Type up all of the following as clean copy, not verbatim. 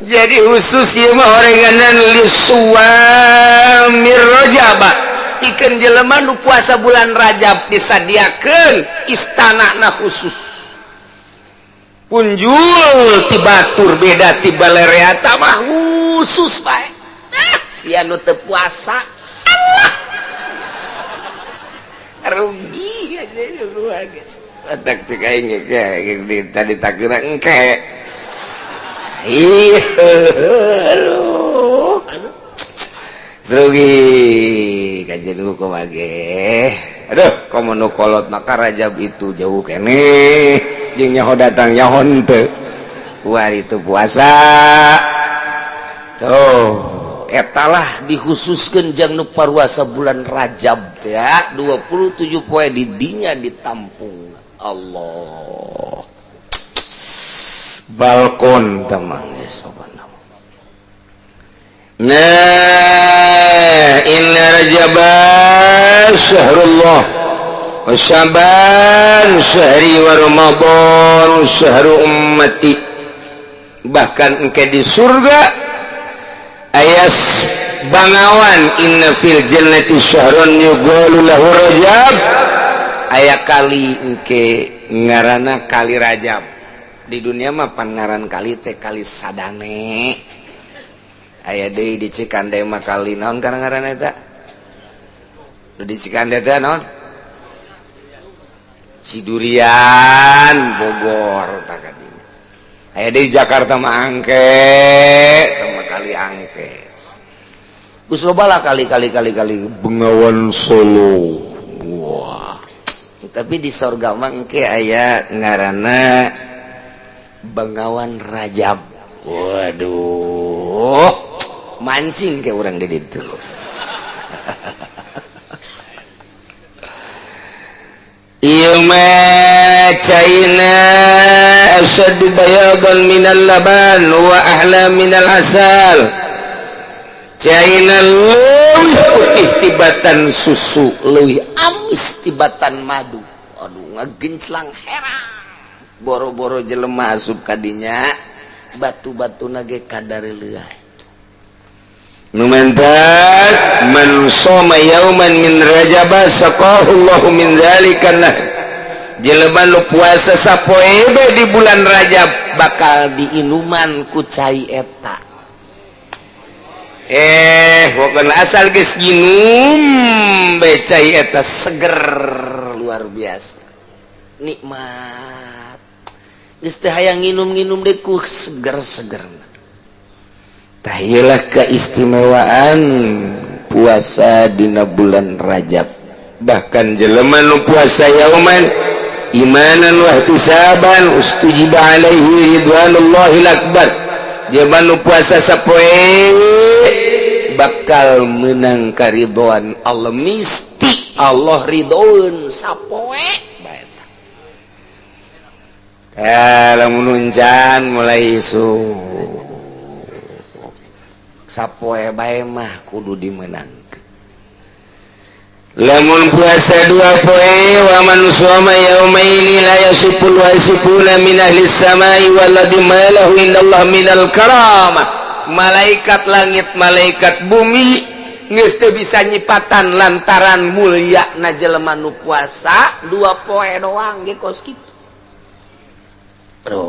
Jadi khusus ieu mah orenganan lisuwamir rajab, pikeun jelema nu puasa bulan Rajab disadiakeun istanana khusus. Punjul ti batur beda ti balereata mah khusus bae. Ah, sia nu teu puasa. Allah. Rugi aja lu guys. Batak cek aing ge tadi takira engke. Iya, aduh. Rugi kajian hukum ge. Aduh, komo nu kolot maka Rajab itu jauh keneh jeung nyaho datang nyaho henteu. Kuari itu puasa. Tuh, etalah dikhususkeun jang nu paruasa bulan Rajab teh ya, 27 poe di dinya ditampung. Allah. Balkon tamang soban. Nah, inna rajaba syahrullah wa syaban syahri wa ramadan syahru ummati. Bahkan engke di surga ayas bangawan inna fil jannati syahrun yuqalu lahu rajab. Aya kali engke ngaranna kali Rajab. Di dunia mah pan ngaran kali teh kali Sadane. Aya deui di Cikande mah kali naon karang ngaranna eta? Di Cikande teh naon? Cidurian Bogor tah kadinya. Aya deui Jakarta mah Angke, teh mah kali Angke. Geus loba lah kali-kali kali-kali Bengawan Solo. Wah. Tapi di sorga mah engke aya ngaranna Bengawan Rajab. Waduh, mancing ke orang di ditu. Ieu mah caina asyaddu bayadan minal laban wa ahla minal asal. Caina leuwih putih tibatan susu, leuwih amis tibatan madu. Aduh, ngagenclang herang. Boro-boro jelema asup kadinya, batu-batu nage kadareuleah. Nu mantak man shoma yauman min rajab saqahu Allahu min zalikan nah. Jelema nu puasa sapoe bae di bulan Rajab bakal diinuman ku cai eta. Pokokna asal geus nginum bae cai eta seger luar biasa. Nikmat. Geus teh hayang nginum-nginum deui ku seger-segerna. Tah ieulah keistimewaan puasa dina bulan Rajab. Bahkan jelema nu puasa yauman imanan wa ihtisaban ustujiba alaihi ridwanullahil akbar. Jelema nu puasa sapoe bakal menang karidhoan Allah, misti Allah ridhoeun sapoe bae eta. Lamun uncan mulai isuk sapoe bae mah kudu dimenangkeun. Lamun puasa dua poe wa man shoma yaumaini la yasiful wasifuna min ahli samai walladzi ma lahu indallah minal karamah. Malaikat langit, malaikat bumi geus teu bisa nyipatan lantaran mulia na jelema nu puasa dua poe doang ge kos kitu. Bro.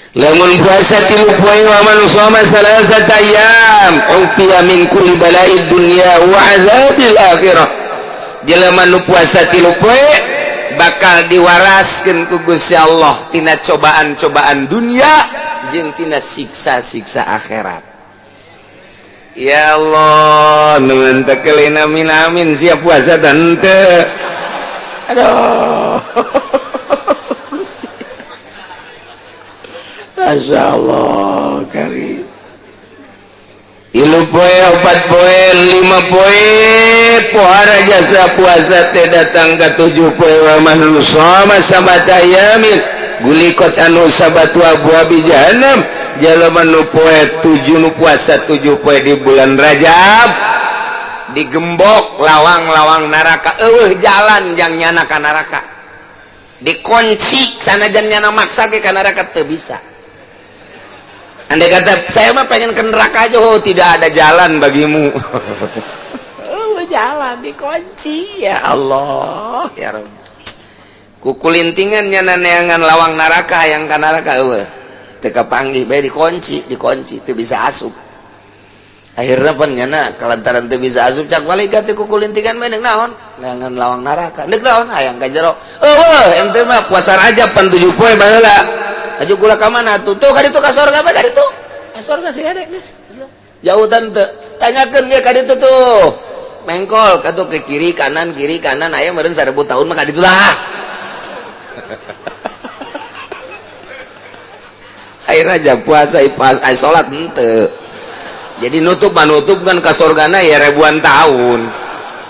Lamun puasa tilu poe wa man shoma salasata ayyam ufiya min kulli bala'id dunya wa azabil akhirah. Jelema nu puasa tilu poe bakal diwaraskeun ku Gusti Allah tina cobaan-cobaan dunia jeung tina siksa-siksa akhirat. Ya Allah, nuhun teh kelina amin amin siap puasa tante. Aduh. Masya Allah karim. Ilu poe, opat poe, lima poe, pohara jasa puasa teh datang ke 7 poe wa man shoma sabata yamin gulikot anu sabatu abwabi jahannam. Jelema nu poe 7 nu puasa 7 poe di bulan Rajab digembok lawang-lawang neraka, eueuh jalan jang nyana ka neraka, dikunci sanajan nyana maksa ge ka neraka teu bisa. Andai kata saya mah pengen ke neraka aja, oh tidak ada jalan bagimu. Oh, jalan dikunci ya Allah ya Rabb. Kukulintingan nya neangan lawang neraka yang ka neraka eueuh. Teu kapanggih bae dikunci, dikunci teu bisa asup. Akhirnya pan nyana kalantaran teu bisa asup cak malaikat teh kukulintingan bae deuk naon? Neangan lawang neraka. Deuk naon? Hayang ka jero. Eueuh ente mah puasa Rajab pan 7 poe baheula. Aju gula ka mana tuh? Tuh ka ditu ka sorga bae ka ditu. Ka sorga sih hade geus. Jauh tante. Tanyakeun ge ka ditu tuh. Mengkol ka tuh ke kiri kanan aya meureun 1000 tahun mah ka ditu lah. Akhirnya jam puasa ay salat henteu. Jadi nutup mah nutup kan ka sorgana ya ribuan tahun.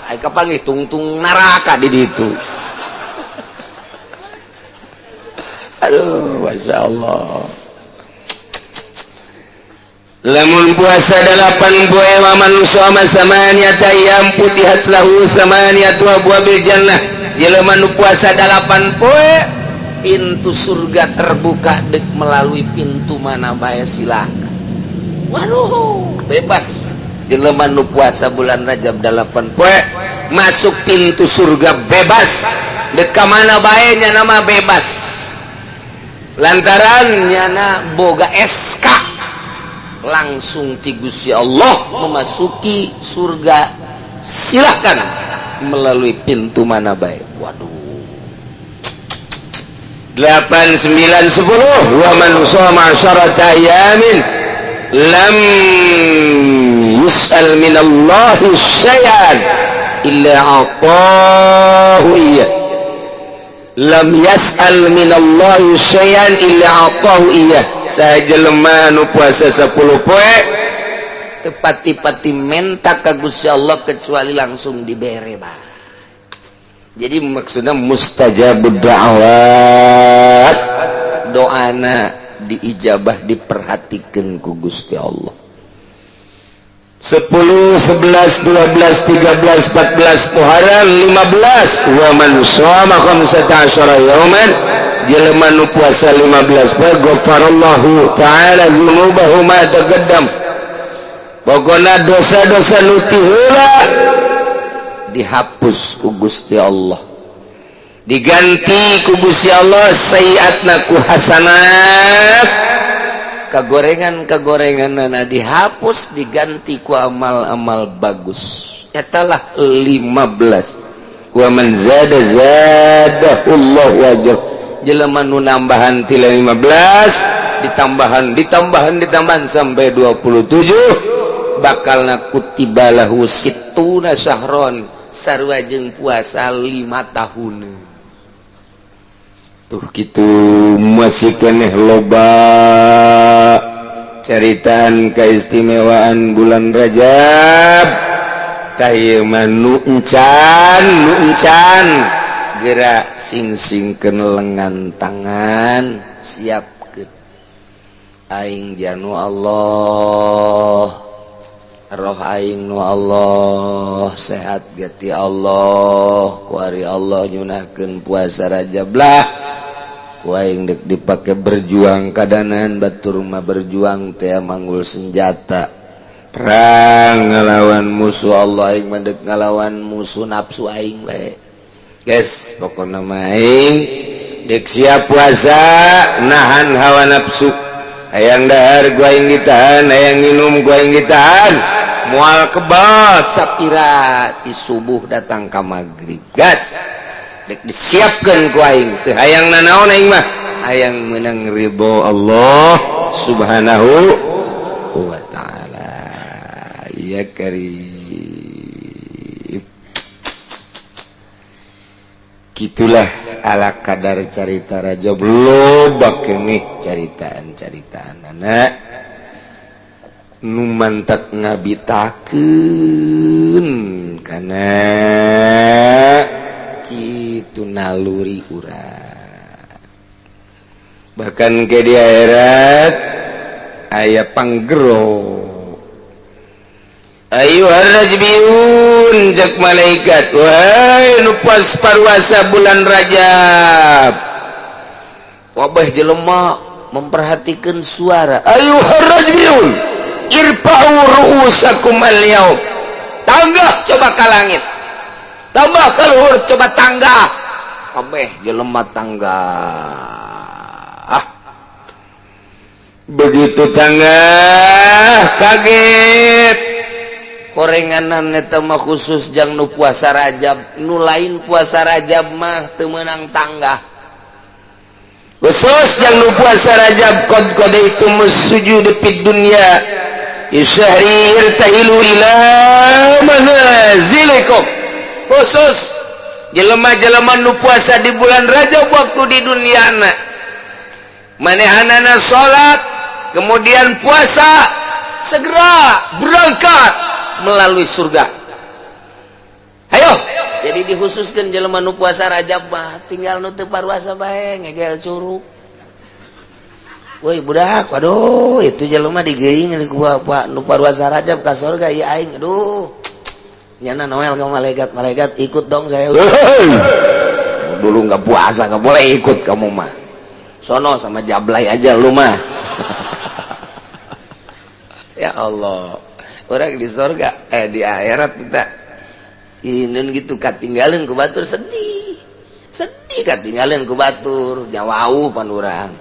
Ai kapanggih tungtung neraka di ditu. Aduh, Masya Allah. Lamun puasa 8 poe wa man shoma samaniyata ayyam putihat lahu samaniyatu abwabil jannah. Jelema nu puasa 8 poe pintu surga terbuka dek melalui pintu mana bae silakan. Waduh, bebas. Jelema nu puasa bulan Rajab 8 poe masuk pintu surga bebas. Dek ka mana bae nya nama bebas. Lantaran nyana boga SK langsung ti Gusti Allah memasuki surga silakan melalui pintu mana bae. Waduh. 8 9 10 wa man shoma 10 ayamin lam yus'al minallahi syai'an illa atahu iyyah. Lam yas'al minallahi syai'an illa atahu iyyah. Sajelema nu puasa 10 poe teu pati-pati menta ka Gusti Allah kecuali langsung dibere bae. Jadi maksudna mustajabud da'wat, doana diijabah diperhatikeun ku Gusti Allah. 10, 11, 12, 13, 14 Muharram 15 wa man shoma 15 yauman jelema nu puasa 15 poe ghafarallahu ta'ala dzunubahu ma taqaddam. Pokona dosa-dosa nu ti heula dihapus ku Gusti Allah, diganti ku Gusti Allah sayiatna ku hasanat. Kagorengan-kagorenganana dihapus diganti ku amal-amal bagus. Etalah 15. Wa man zada zadahullahu ajr. Jelema nu nambahan ti 15 ditambahan ditambahan ditambahan sampai 27 bakalna kutiba lahu sittuna syahron sarua jeung puasa 5 tahun. Tuh gitu masih keneh loba caritaan keistimewaan bulan Rajab. Tah ieu mah nu encan gerak sing-singkeun lengan tangan siapkeun aing janu Allah, roh aing nu Allah, sehat gati Allah, ku ari Allah nyunahkeun puasa Rajab lah. Ku aing dek dipake berjuang kadanan batur mah berjuang teh manggul senjata perang ngalawan musuh Allah, aing mah dek ngalawan musuh nafsu aing bae. Guys, pokona mah aing dek siap puasa nahan hawa nafsu. Hayang dahar gua aing ditahan, hayang minum gua aing ditahan. Moal kebal sapira ti subuh datang ka magrib. Gas. Dek disiapkeun ku aing teu hayang nanaon aing mah, hayang meunang ridho Allah Subhanahu wa taala. Ya karim. Gitulah ala kadar carita Rajab loba keneh caritaan-caritaan anak nu mantak ngabitakeun kana kitu naluri urang. Bahkan ke di akhirat aya panggero. Ayuhar rajbiun jak malaikat, wahai nu pas paruasa bulan Rajab, wabah jelema Memperhatikan suara. Ayuhar rajbiun irfa'u ru'usakum al-yaum. Tangga coba ka langit. Tambah ka luhur coba tangga. Kabeh jelema tangga. Ah. Begitu tangga kaget. Korenganan eta mah khusus jang nu puasa Rajab, nu lain puasa Rajab mah teu meunang tangga. Khusus yang nu puasa Rajab qad qadaitum sujud fid dunya isyahri irtahilu ila manazilikum. Khusus jelema-jelema nu puasa di bulan Rajab waktu di duniana manehanana salat kemudian puasa segera berangkat melalui surga. Ayo, jadi dikhususkan jelema nu puasa Rajab mah tinggal nu teu paruasa bae ngegel curug. Woi budak, waduh itu jelema digeuing ku bapak nu paruasa Rajab ka surga ieu aing. Aduh. Nyana Noel ke malaikat, malaikat ikut dong saya. Dulu nggak puasa nggak boleh ikut kamu mah. Sono sama Jablay aja lu mah. Ya Allah, orang di surga di akhirat kita ini gitu katinggalin ku batur sedih. Sedih katinggalin ku batur, jawau pan urang.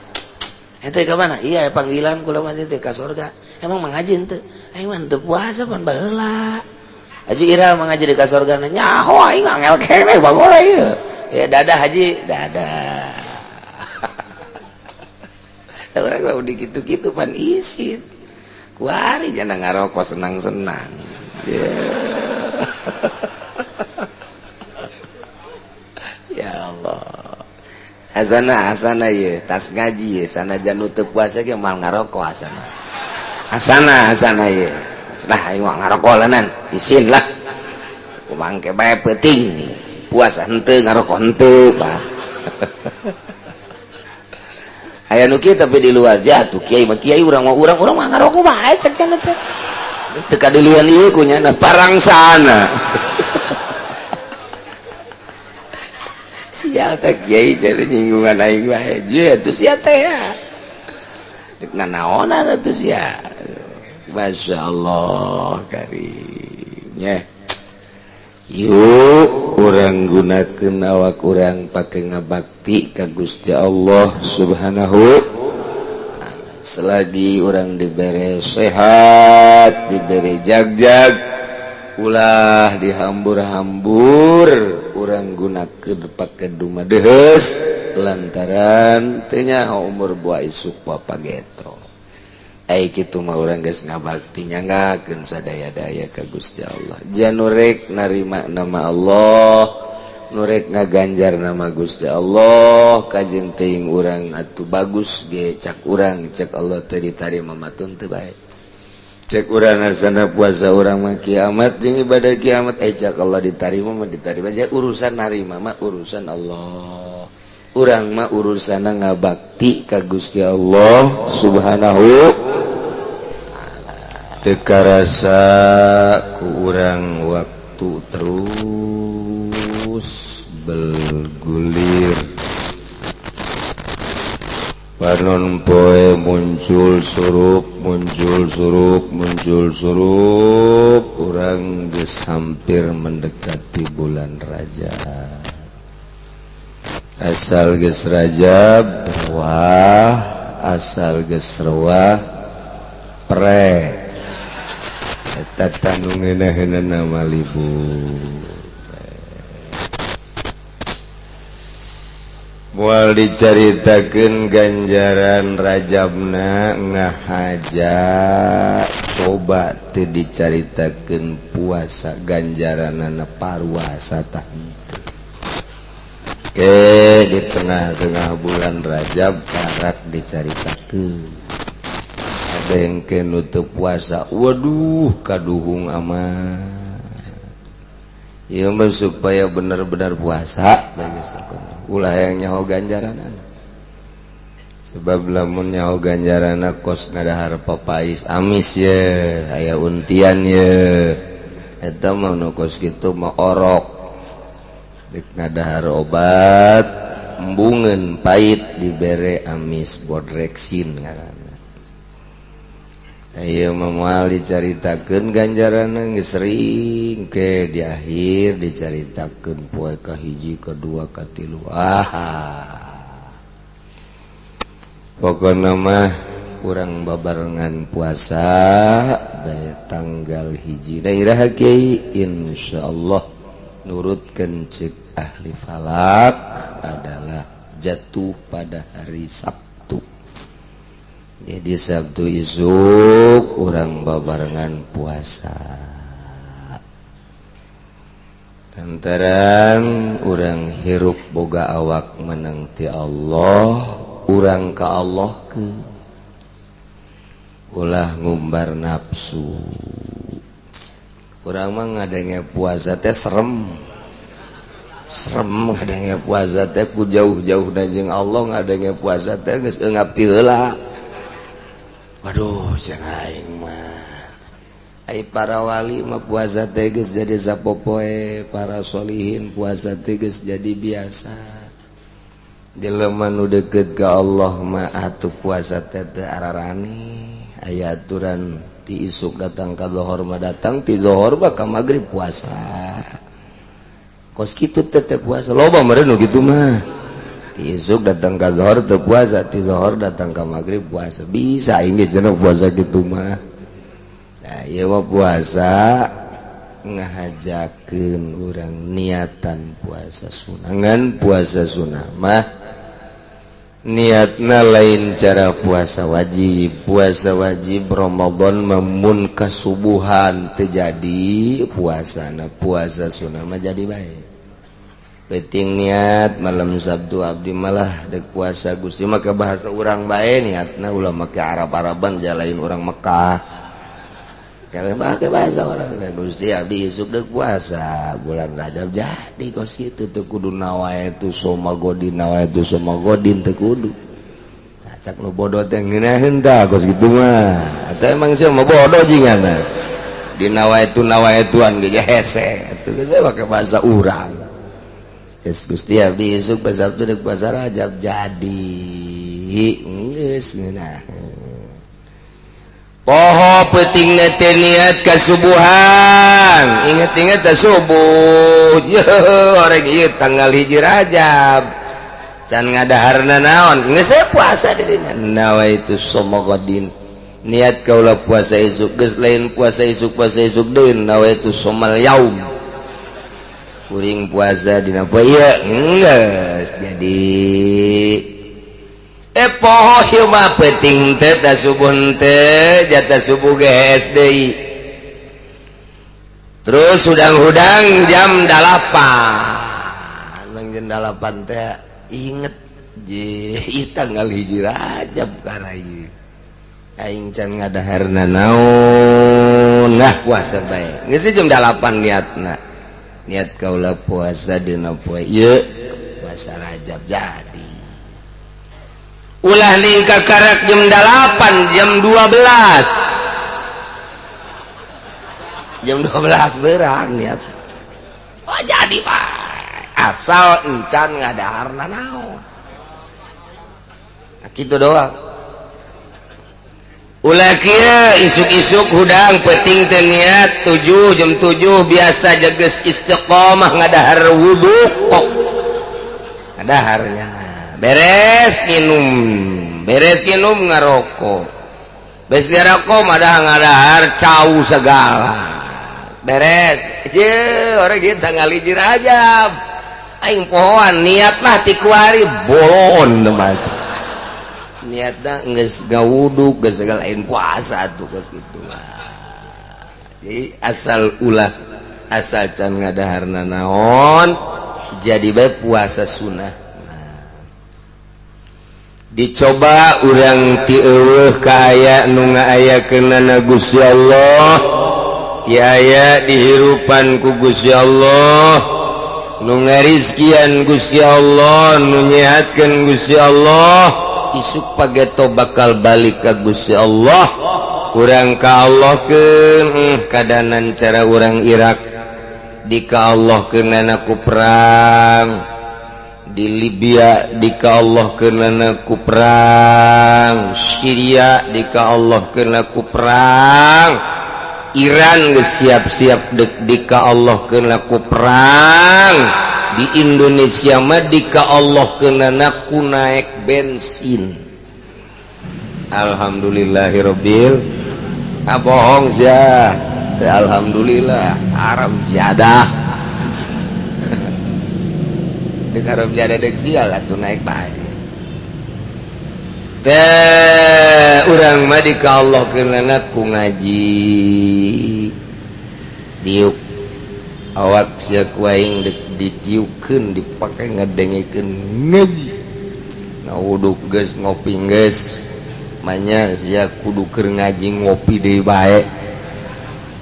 Eta ka mana? Iya panggilan kula mah teh ka surga. Emang mangaji henteu? Aing mah teu puasa pan baheula. Haji Ira mangaji di ka surga nyaho aing angel keneh bagora ieu. Ya dadah haji, dadah. Orang mah udah gitu-gitu pan isin. Kuari jangan ngarokok senang-senang. Yeah. Ya Allah. Hasanah hasanah ye, tas ngaji ye, sanajan nu teu puasa ge moal ngarokok hasanah. Hasanah hasanah ye. Lah aing mah ngarokok lanan, isin lah. Kumangke bae peuting. Puasa henteu ngarokok henteu, Pak. Aya nu kieu tapi di luar jatuh kiai mah kiai urang mah urang mah ngarokok bae cek teh teh. Geus teu kadeulian ieu ku nya parangsana. Sial teh kiai jadi nyinggungan aing bae. Je atuh sia teh ya. Dek nanaonan atuh sia. Masya Allah karim nya. Yuk urang gunakeun awak urang pake ngabakti ka Gusti Allah Subhanahu. Selagi urang dibere sehat, dibere jagjag, ulah dihambur-hambur, urang gunakeun pake dumadeheus lantaran teu nyaho umur buah isuk papagetro. Ai kitu mah urang geus ngabakti nyanggakeun sadaya-daya ka Gusti Allah. Janurek narima nama Allah, nurek ngaganjar nama Gusti Allah, kajeun teuing urang atuh bagus ge cak urang cek Allah teu ditarima mah teu bae. Cek urang asana puasa urang mah kiamat jeung ibadah kiamat cak Allah ditarima mah ditarima aja urusan narima mah urusan Allah. Urang mah urusanna ngabakti ka Gusti Allah Subhanahu. Teu karasa ku urang waktu terus bergulir. Panon poe muncul surup, muncul surup, muncul surup. Urang geus hampir mendekati bulan Rajab. Asal geus Rajab wah, asal geus rewah pre. Eta tanu ngeunah-ngeunah nama libur. Moal dicaritakeun ganjaran Rajabna ngahaja, coba teu dicaritakeun puasa ganjaranana paruasa tah. Ke di tengah-tengah bulan Rajab karak dicaritakeun. Ada yang ke nutup puasa, waduh kaduhung amat. Ieu mah supaya benar-benar puasa ulah yang nyaho ganjaranana. Sebab lamun nyaho ganjaranana kos ngadahar papais amis ye, aya untian ye. Eta mah nu kos kitu mah orok. Dek ngadahar obat Embungeun pait dibere amis bodreksin ngaranna. Ayo moal dicaritakeun ganjaranna geus sering ke di akhir dicaritakeun poe kahiji, kedua, katilu. Ah. Pokona mah urang babarengan puasa bae tanggal 1 daerah kiai, insyaallah nurutkeun cek ahli falak adalah jatuh pada hari Sabtu. Jadi Sabtu isuk urang babarengan puasa. Lantaran urang hirup boga awak menang ti Allah, urang ka Allah ke ulah ngumbar nafsu. Urang mah ngadenge puasa teh serem. Serem ngadenge puasa teh ku jauh-jauh jeung Allah, ngadenge puasa teh geus eungap ti heula. Waduh, cenah aing mah. Ai para wali mah puasa teh geus jadi sapopoe, para solihin puasa teh geus jadi biasa. Jelema nu deukeut ka Allah mah atuh puasa teh teu ararani. Aya aturan ti isuk datang ka zuhur mah datang, ti zuhur mah ka magrib puasa. Kos kitu teh teh puasa loba meureun nu kitu mah. Ti isuk datang ka zuhur teu puasa, ti zuhur datang ka magrib puasa. Bisa aing ge cenah puasa kitu mah. Nah, ieu mah puasa ngahajakeun urang niatan puasa sunah. Ngan puasa sunah mah niatna lain cara puasa wajib. Puasa wajib Ramadan memun kasubuhan terjadi puasana, puasa sunah mah jadi baik. Penting niat malam Sabtu abdi malah dek puasa Gusti maka bahasa urang bae niatna ulah make Arab-Araban jalain urang Mekah. Kalau make bahasa urang Gusti abdi isuk dek puasa bulan Rajab jadi kos kitu teu kudu nawaitu soma godin nawaitu soma godin teu kudu. Cacak nu bodoh teh ngeunaheun tah kos kitu mah. Atau emang sia mah bodoh jingana. Di nawaitu nawaituan ge hese atuh geus bae make bahasa urang. Geus Gusti abdi isuk Sabtu dek puasa Rajab jadi geus ngeunaheun. Poho peutingna teh niat kasubuhan, inget-inget teh subuh. Yeuh, orang ieu tanggal 1 Rajab. Can ngadaharna naon? Geus puasa di dinya. Nawaitu soma godin. Niat kaula puasa isuk geus lain puasa isuk deui nawaitu somal yaum. Kuring puasa dina poe ieu geus jadi. Poho ieu mah peuting teh ta subuh teh jatah subuh geus deui. Terus hudang-hudang jam 8. Nang jam 8 teh inget je tanggal 1 Rajab karai. Aing can ngadaharna naon. Nah puasa bae. Geus jam 8 niatna. Niat kaula puasa dina poe ieu puasa Rajab jadi. Ulah nih kakarak jam 8, jam 12. Jam 12 berang niat. Oh jadi pak. Asal encan ngadaharna naon. Nah, kitu doang. Ulah kieu isuk-isuk hudang peuting teh niat 7 jam 7 biasa jages istiqomah ngadahar wudu kok. Ngadaharnya. Beres minum ngarokok. Beres ngarokok madah ngadahar cau segala. Beres. Je orang ieu tanggal 1 Rajab. Aing pohoan niatlah ti kuari bolon mah. Niatna geus ngawudu geus segala lain puasa atuh geus kitu mah. Jadi asal ulah asal can ngadaharna naon jadi bae puasa sunah. Dicoba urang ti eueuh ka aya nu ngaayakeunana Gusti Allah, ti aya dihirupan ku Gusti Allah, nu ngarizkian Gusti Allah, nu nyehatkeun Gusti Allah, isuk pageto bakal balik ka Gusti Allah. Urang ka Allah keun kadanan cara urang Irak di ka Allah keunana ku perang. Di Libya dika Allah keunana ku perang, Syria dika Allah keuna ku perang, Iran geus siap-siap dek dika Allah keuna ku perang, di Indonesia mah dika Allah keunana ku naek bensin. Alhamdulillahirabbil ah bohong sia. Teh alhamdulillah haram jadah. Dek haram jadah dek sial atuh naik bae. Teh urang mah dika Allah keunana ku ngaji. Diuk awak sia ku aing dek ditiukeun dipake ngadengekeun ngaji. Ngawuduk geus ngopi geus. Manya sia kudu keur ngaji ngopi deui bae.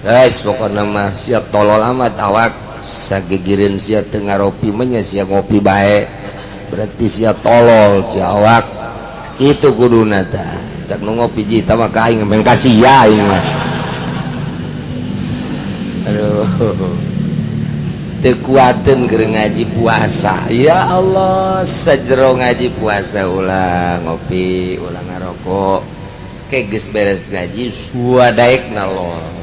Guys, pokokna mah sia tolol amat awak sagigireun sia teu ngaropi mah nya sia ngopi bae. Berarti sia tolol sia awak. Itu kuduna tah. Cak nu ngopi jita mah ka aing men ka sia aing mah. Aduh. Teu kuateun keur ngaji puasa. Ya Allah, sajero ngaji puasa ulah ngopi, ulah ngarokok. Ke geus beres ngaji suadaek nalol.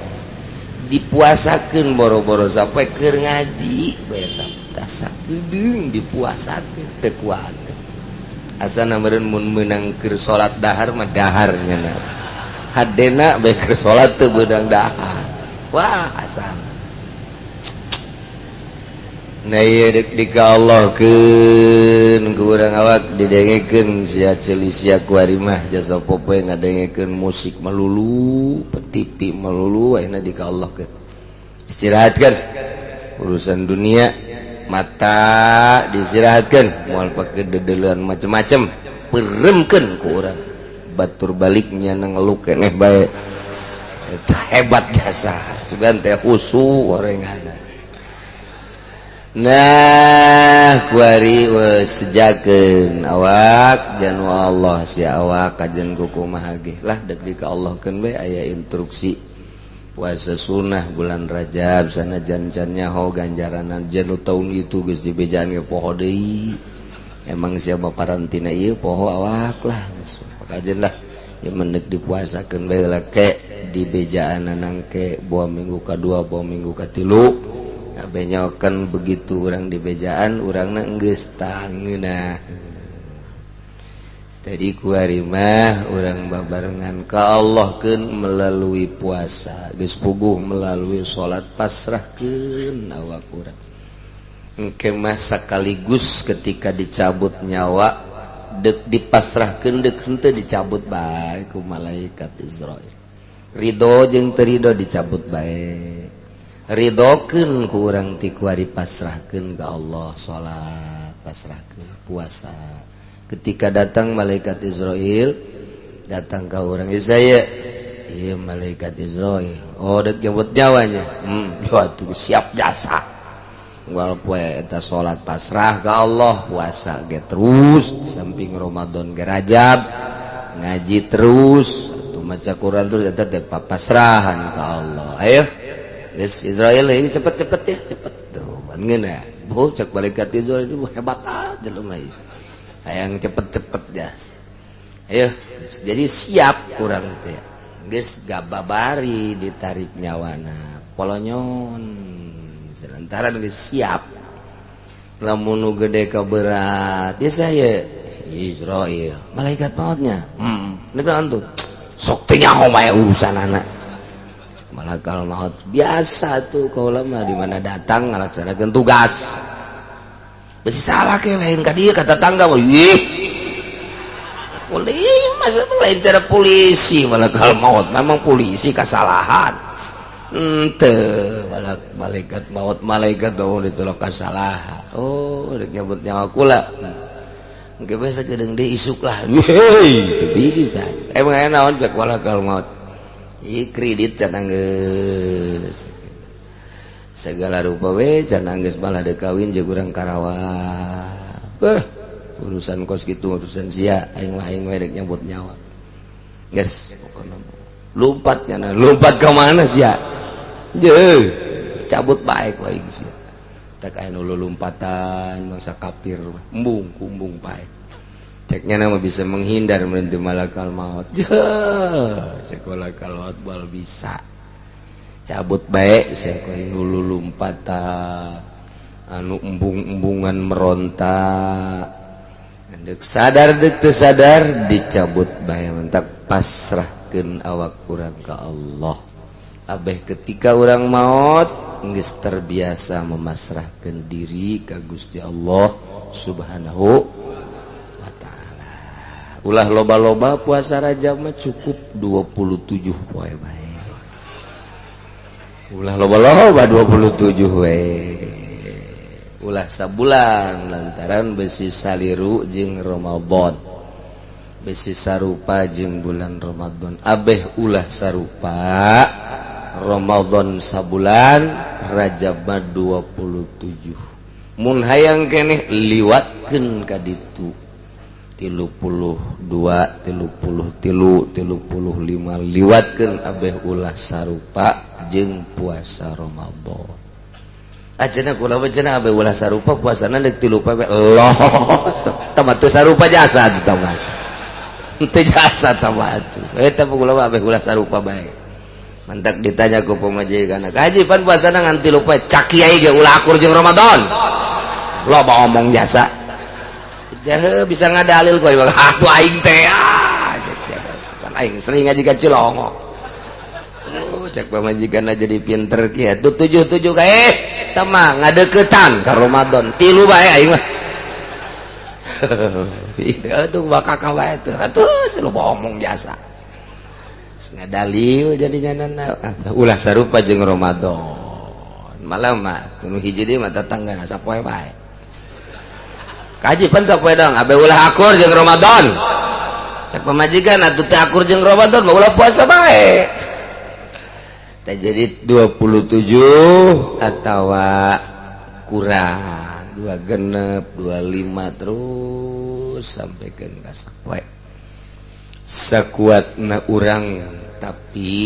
Dipuasakeun boro-boro sampai keur ngaji besok tasakedeung dipuasakeun teu kuat. Asana meureun mun meunang keur salat dahar mah dahar nya. Hadena bae keur salat teu beunang dahar. Wah, asana. Nah ieu dek dika Allahkeun ku urang awak didengekeun sia ceuli sia ku ari mah jasa popoe ngadengekeun musik melulu, petipi melulu ayeuna dika Allahkeun. Istirahatkeun urusan dunia mata diistirahatkeun moal pake dedeuleun macem-macem peremkeun ku urang batur baliknya ngeluh keneh bae eta hebat jasa sugan teh khusu orengan. Nah kuari sejakeun awak janu Allah sia awak kajen kumaha ge lah dek di ka Allah keun bae aya instruksi puasa sunnah bulan Rajab sanajan can nyaho ganjaranan janu taun itu geus dibejaan ge poho deui emang sia parantina ieu poho awak lah geus kajen lah ieu mendek dipuasakeun bae lah ke dibejaan nangke buah minggu kadua buah minggu katilu benyokan begitu orang di bejaan urangna geus tangeunah. Tadi kuari mah urang babarengan ka Allah keun melalui puasa geus puguh melalui salat pasrahkeun awak urang. Engke mah sakaligus ketika dicabut nyawa dek dipasrahkeun dek henteu dicabut bae ku malaikat Israil. Ridho jeung teu ridho dicabut bae. Ridhokeun ku urang ti kuari pasrahkeun ka Allah salat pasrahkeun puasa. Ketika datang malaikat Israil datang ka urang saya ieu malaikat Israil oh dek nyebut nyawanya tuh siap jasa unggal poe eta salat pasrah ka Allah puasa ge terus samping Ramadan ge Rajab ngaji terus atuh maca Quran terus eta teh pasrahan ka Allah. Ayo geus Israel ini cepet-cepet ya cepet tuh ngeunah bu cek malaikat Israel itu hebat aja jelema ieu hayang cepet-cepet ya. Ayo jadi siap kurang teh geus gababari ditarik nyawana polonyon sementara geus siap lamun nu gede ka berat ya saya Israel malaikat mautnya heeh tuh sok teh nyaho mah urusanana malakal maut biasa tuh kaula mah di mana datang ngalaksanakeun tugas besi salah ke lain ka dieu ka tetangga mah ih polisi masa lain cara polisi malakal maut memang polisi kesalahan henteu malaikat maut malaikat maut itu kesalahan oh rek nyebut nyawa kula engke biasa gedeung deui isuk lah heuy bisa emang aya naon cek malakal maut i kredit cenah geus segala rupa we cenah geus malah deuk kawin jeung urang Karawang beuh urusan kos kitu urusan sia aing mah aing we rek nyabut nyawa geus pokona lompat cenah lompat ka mana sia jeuh cabut bae ku aing sia Matak aya nu lulumpatan mangsa kafir embung kumbung pae. Ceknya nama bisa menghindar menentu malakal maut. Cek malakal maut bal bisa. Cabut baik saya nu lulumpatan anu embung-embungan meronta. Dek sadar dek teu sadar dicabut bae, mentak pasrahkeun awak urang ka Allah. Abeh ketika urang maut geus terbiasa memasrahkeun diri ka Gusti Allah Subhanahu wa taala. Ulah loba-loba puasa Rajab mah, cukup 27 poe bae. Ulah loba-loba, 27 we. Ulah sabulan lantaran besi saliru jeung Ramadan, besi sarupa jeung bulan Ramadan. Abeh ulah sarupa Ramadan sabulan, Rajab mah 27. Mun hayang keneh liwatkeun ka ditu 32, 33, 35, liwatkeun abeh ulah sarupa jeung puasa Ramadan. Acenah kula mah cenah abeh ulah sarupa puasana deuk tilu poe. Allah, tah teu sarupa jasa tah mah. Teu jasa tah mah atuh. Eta mah kula mah abeh ulah sarupa bae. Mantak ditanya ku pamajikan, "Kaji pan puasana ngan tilu poe, cak kiai ge ulah akur jeung Ramadan." Loba omong jasa. Jahe bisa ngadalil kowe atuh aing teh. Ah, kan aing sering ngaji ka Cilongok. Oh, cek pamajikan jadi pinter kieu. Tuh tujuh tujuh kae tah mah ngadeukeutan ka Ramadan. Tilu bae aing mah. Itu bakal bae tuh. Atuh loba omong jasa. Ngadalil jadinya nana ulah sarupa jeung Ramadan. Malah mah tunu hiji deui mah tetangga sapoe bae. Kaji pan sapoe dong, abe ulah akur jeung Ramadan. Cek pamajikan atuh teu akur jeung Ramadan mah ulah puasa bae. Tah jadi 27 atawa kurang dua genep 25 terus sampai ke sapoe. Sakuatna urang tapi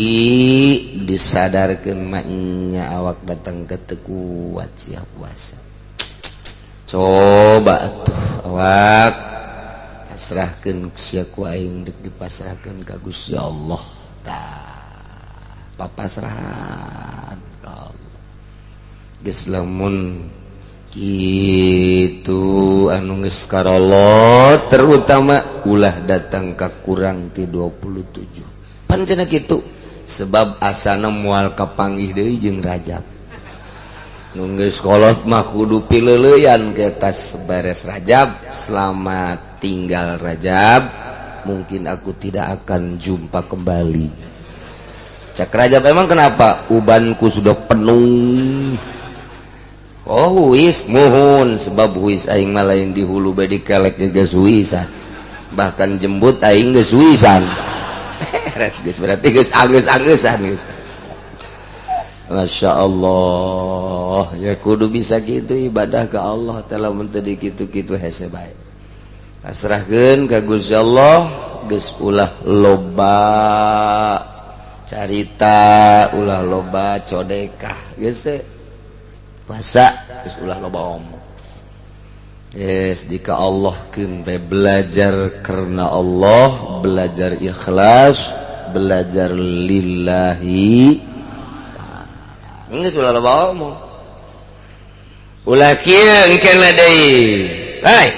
disadarkeun maknya awak datang ke teu kuat sia puasa. Coba tuh awak pasrahkeun sia ku aing deuk dipasrahkeun ka Gusti Allah. Tah papasrahan ka Allah. Geus lamun kitu anu geus karolot terutama ulah datang ka kurang ti 27. Pan cenah kitu sebab asana moal kapanggih deui jeung Rajab. Nu geus kolot mah kudu pileuleuyan ke tas beres Rajab, selamat tinggal Rajab, mungkin aku tidak akan jumpa kembali. Cak Rajab, emang kenapa? Ubanku sudah penuh. Oh huis muhun, sebab huis aing mah lain di hulu bae dikelek geus huisan. Bahkan jembut aing geus huisan. Beres geus, berarti geus anggeus-anggeusan geus. Masya Allah, ya kudu bisa gitu ibadah ke Allah telah menteri gitu-gitu hese bae. Pasrahkeun ka Gusti Allah, geus ulah loba carita, ulah loba codekah, geus puasa, geus ulah loba omong. Yes, dika Allah keun bae, belajar karena Allah, belajar ikhlas, belajar lillahi. Geus ulah loba omong. Ulah kieu engkeuna deui. Hei.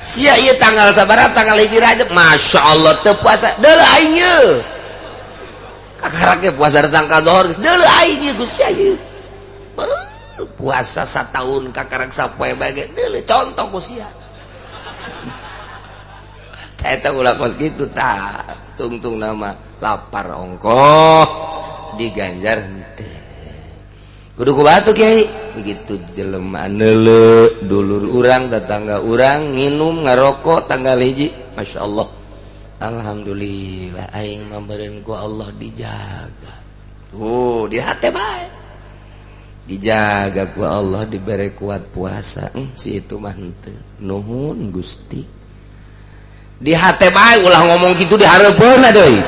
Sia ieu tanggal sabaraha, tanggal 1 Rajab, Masya Allah teu puasa. Deuleu aing ye. Kakarak ge puasa datang ka zuhur geus deuleu aing ye Gusti ieu. Puasa satahun kakarak sapoe bae ge deuleu contoh ku sia. Eta ulah kos kitu tah. Tungtung nama lapar ongkoh diganjar henteu. Kudu ku batu kiai, begitu jelema neuleu dulur urang tetangga urang nginum ngarokok tanggal 1, Masya Allah. Alhamdulillah aing mah meureun ku Allah dijaga. Tuh di hate bae. Dijaga ku Allah dibere kuat puasa. Si itu mah henteu. Nuhun Gusti. Di hate bae ulah ngomong kitu di hareupeun deui.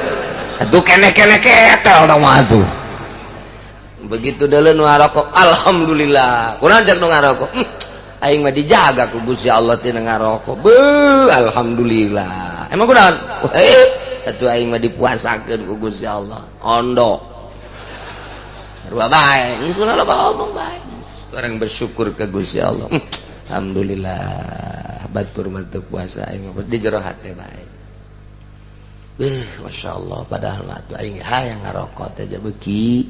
Atuh keneh-keneh ketel tah mah atuh. Begitu deuleu nu ngarokok, alhamdulillah. Kunaon cek nu ngarokok? Aing mah dijaga ku Gusti Allah tina ngarokok. Beuh, alhamdulillah. Emang kunaon? Atuh aing mah dipuasakeun ku Gusti Allah. Ondo. Sarua bae, geus ulah loba omong bae. Orang bersyukur ke Gusti Allah. Alhamdulillah, batur mah teu puasa aing mah di jero hate bae. Masya Allah, padahal mah atuh aing hayang ngarokok teh beuki.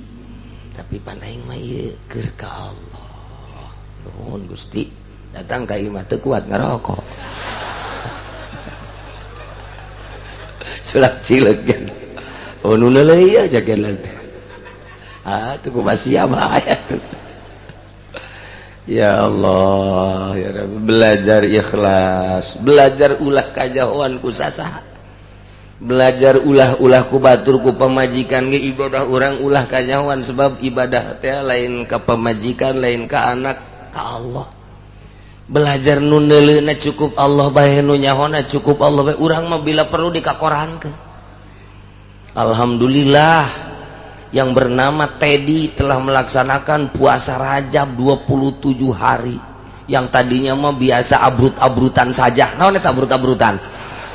Tapi pan aing mah ieu keur ka Allah. Nuhun Gusti, datang ka imah teu kuat ngarokok. Sulap cileuk kan. Oh nu leuleuy aja gen teh. Ah teu kumaha bae atuh. Ya Allah, ya Rabbi, belajar ikhlas, belajar ulah kajahoan ku sasaha. Belajar ulah-ulah ku batur ku pamajikan ge ibadah urang ulah kanyahoan sebab ibadah teh lain ka pamajikan lain ka anak ka Allah. Belajar nu neuleuna cukup Allah bae nu nyahona cukup Allah bae urang mah bila perlu dikakorankeun. Alhamdulillah yang bernama Teddy telah melaksanakan puasa Rajab 27 hari yang tadinya mah biasa abrut-abrutan saja. Naon eta abrut-abrutan?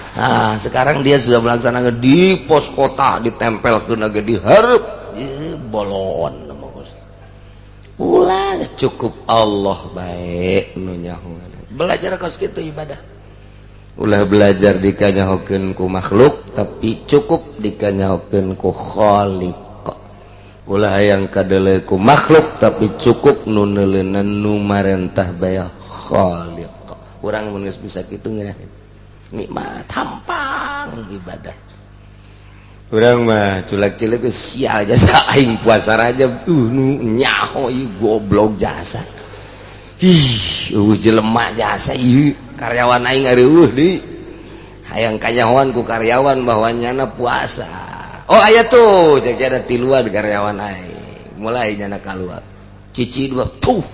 Nah, sekarang dia sudah melaksanakan di pos kota, ditempel ke naga di hareup, bolon. Ulah cukup Allah baik nu nyahoan. Belajar kos kitu ibadah. Ulah belajar dikanyahokeun ku makhluk, tapi cukup dikanyahokeun ku Khaliq. Ulah hayang kadeuleu ku makhluk, tapi cukup nu neuleunan nu marentah bae Khaliq. Urang mun geus bisa kitu ngeunah. Nikmat hampang ibadah. Urang mah culak-cilik sial jasa aing puasa Rajab nu nyaho ieu goblok jasa. Ih, eueuh jelema jasa ieu karyawan aing areueuh deui. Hayang kanyahoan ku karyawan bahwa nyana puasa. Oh aya tuh cek ada tiluan karyawan aing. Mulai nyana kaluar. Cici dua tuh.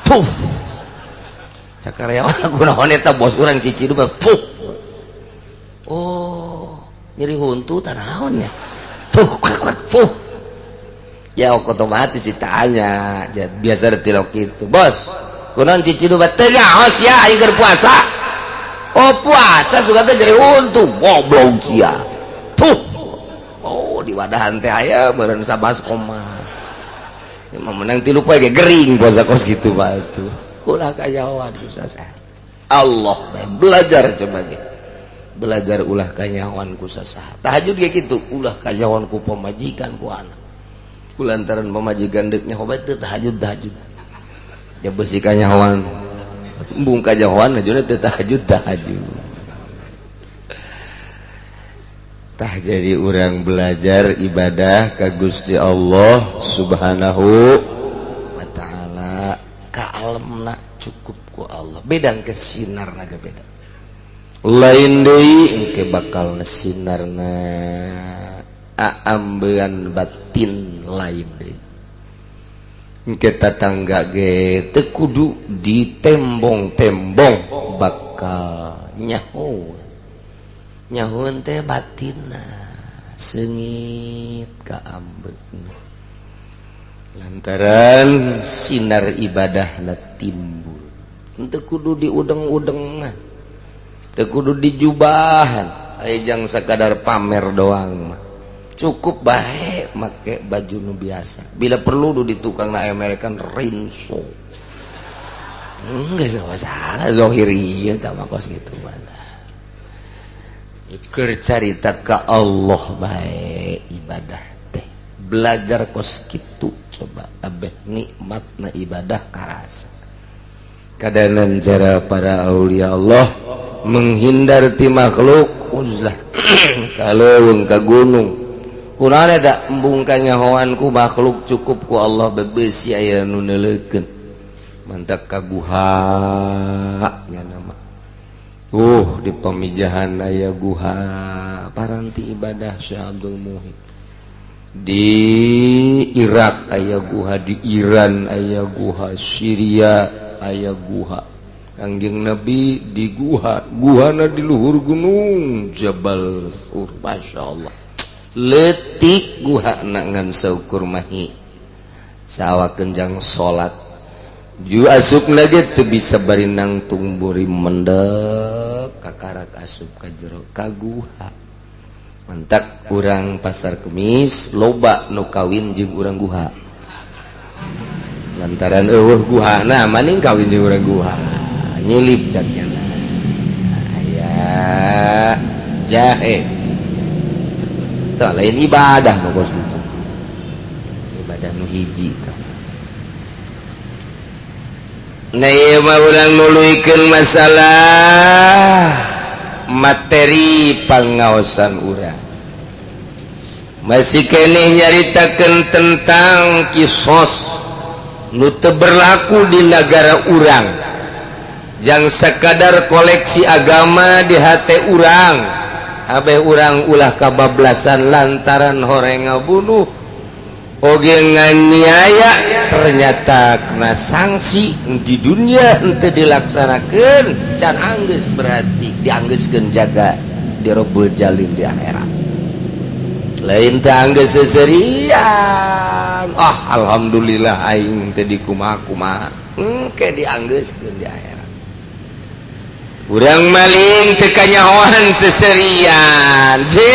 Tuh. Karyawan aku naon eta bos urang cici dua puh. Oh, nyeri huntu tanaon nya. Puh, puh. Ya otomatis ditanya, biasa tilok kitu. Bos, kunaon cici dua teu nyaos ya aing keur puasa. Oh, puasa suka teh nyeri huntu, goblok sia. Puh. Oh, di wadahan teh aya meureun 11 koma. Emang menang tilu poe ge gering puasa kos kitu mah atuh. Ulah kanyahoan ku saha. Allah belajar coba ge. Belajar ulah kanyahoan ku saha. Tahajud ge kitu, ulah kanyahoan ku pamajikan ku anak. Kulantaran pamajikan deuk nyaho bae teu tahajud tahajud. Ya beusi kanyahoan. Embung kanyahoan aja teu tahajud tahajud. Tah jadi urang belajar ibadah ka Gusti Allah Subhanahu wa taala. Kaalemna cukup ku Allah. Beda ke sinarna ge beda. Lain deui engke bakal sinarna aambean batin lain deui. Engke tatangga ge teu kudu ditembong-tembong bakal nyaho. Nyahoeun teh batinna seungit kaambeuna. Lantaran sinar ibadahna timbul. Teu kudu diudeng-udeng, teu kudu dijubahan, aya jang sakadar pamer doang mah. Cukup bae make baju nu biasa. Bila perlu du di tukang na American rinso. Geus salah zahir ieu tah mah kos kitu mah. Keur carita ka Allah bae ibadah teh. Belajar kos kitu coba abeh nikmatna ibadah karasa. Kadanan cara para aulia Allah menghindar ti makhluk uzlah. Kaleuweung ka gunung. Kunaon eta embung kanyahoan ku makhluk cukup ku Allah bebeusi aya nu neuleukeun. Mantak ka guha nya nama. Di pemijahan aya guha paranti ibadah Syekh Abdul Muhyi. Di Irak aya guha, di Iran aya guha, Syria aya guha. Kangjeng Nabi di guha, guhana di luhur gunung Jabal Thur. Masya Allah. Leutik guhana ngan saukur mahi. Saawakeun jang salat. Ju asup lagi teu bisa bari nangtung buri mendek kakarak asup ka jero ka guha. Mantak urang Pasar Kemis loba nu kawin jeung urang guha. Lantaran eueuh guhana maning kawin jeung urang guha. Nyilip cak nyana. Aya jahe. Tah lain ibadah nu kos kitu. Ibadah nu hiji tah. Nah ieu mah urang nuluykeun masalah materi pangaosan urang. Masih keneh nyaritakeun tentang kisos nu teu berlaku di nagara urang. Jang sekadar koleksi agama di hate urang. Abeh urang ulah kabablasan lantaran horeng ngabunuh oge nganiaya ternyata kena sanksi di dunia henteu dilaksanakeun can anggeus berarti dianggeuskeun jaga dirobul jalin di akhirat lain teh anggeus seserian ah alhamdulillah aing teu dikumaha-kumaha engke dianggeuskeun di akhirat. Urang maling teu kanyahoan seserian je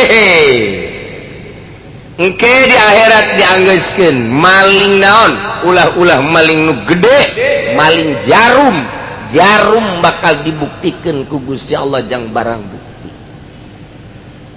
engke di akhirat dianggeuskeun maling naon ulah-ulah maling nu gede maling jarum jarum bakal dibuktikeun ku Gusti Allah jang barang bukti.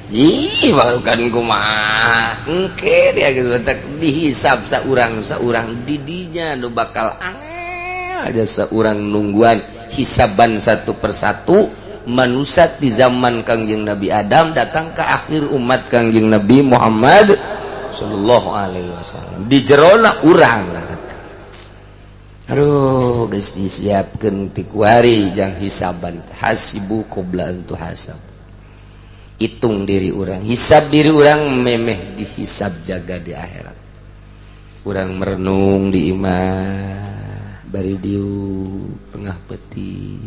Ih bukan kumaha engke dia geus dihisab saurang saurang didinya nu bakal angel aja saurang nungguan hisaban satu persatu manusia di zaman Kangjeng Nabi Adam datang ke akhir umat Kangjeng Nabi Muhammad sallallahu alaihi wasallam di jerona urang. Aduh geus disiapkeun ti kuari jang hisaban hasibu qabla an tuhasab. Hitung diri urang, hisab diri urang memeh dihisab jaga di akhirat. Urang merenung di imah bari diuk tengah peti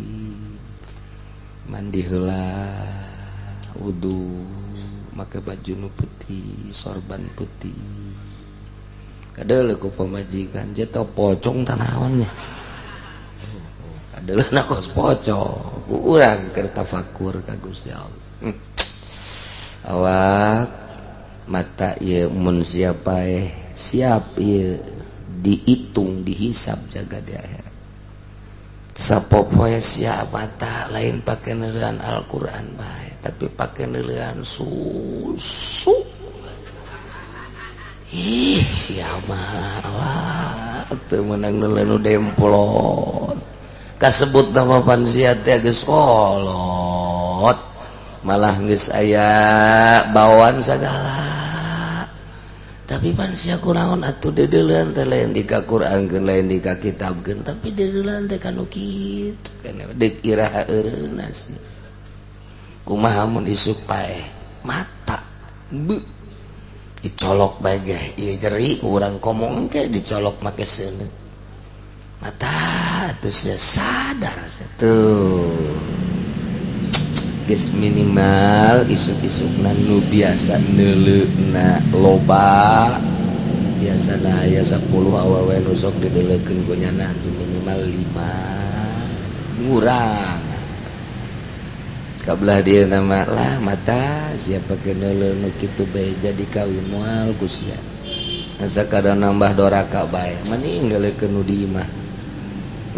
mandi heula wudu make baju nu putih sorban putih kadeuleu ku pamajikan jatuh pocong tanaonnya kadeuleu kos pocong ku urang keur tafakur ka Gusti Allah. Awak mata ieu mun siapa siap ieu dihitung dihisab jaga di akhirat. Sapopoe siap mata lain pake neuleuan Al-Qur'an bae tapi pake neuleuan susu. Ih siapa awak teu meunang neuleuan nu demplon kasebut nama pan sia teh geus kolot malah geus aya bawaan sagala. Tapi pan sia kunaon atuh deudeuleun teh lain di ka Qur'an keun lain di ka kitab keun tapi deudeuleun teh kanu kitu keneh deuk iraha eureunna sia. Kumaha mun isuk paeh mata beuh dicolok bae ge ieu jeri urang komong ge dicolok make seuneu mata atuh sia sadar sia tuh geus minimal isuk-isukna nu biasa neuleuna loba biasana aya 10 awewe nu sok dideuleukeun ku nyana atuh minimal 5 ngurang kabelah dia nama lah mata siapa keneuleuh nu kitu bae jadi kawin moal ku sia asa kada nambah doraka bae mending deuleukeun nu di imah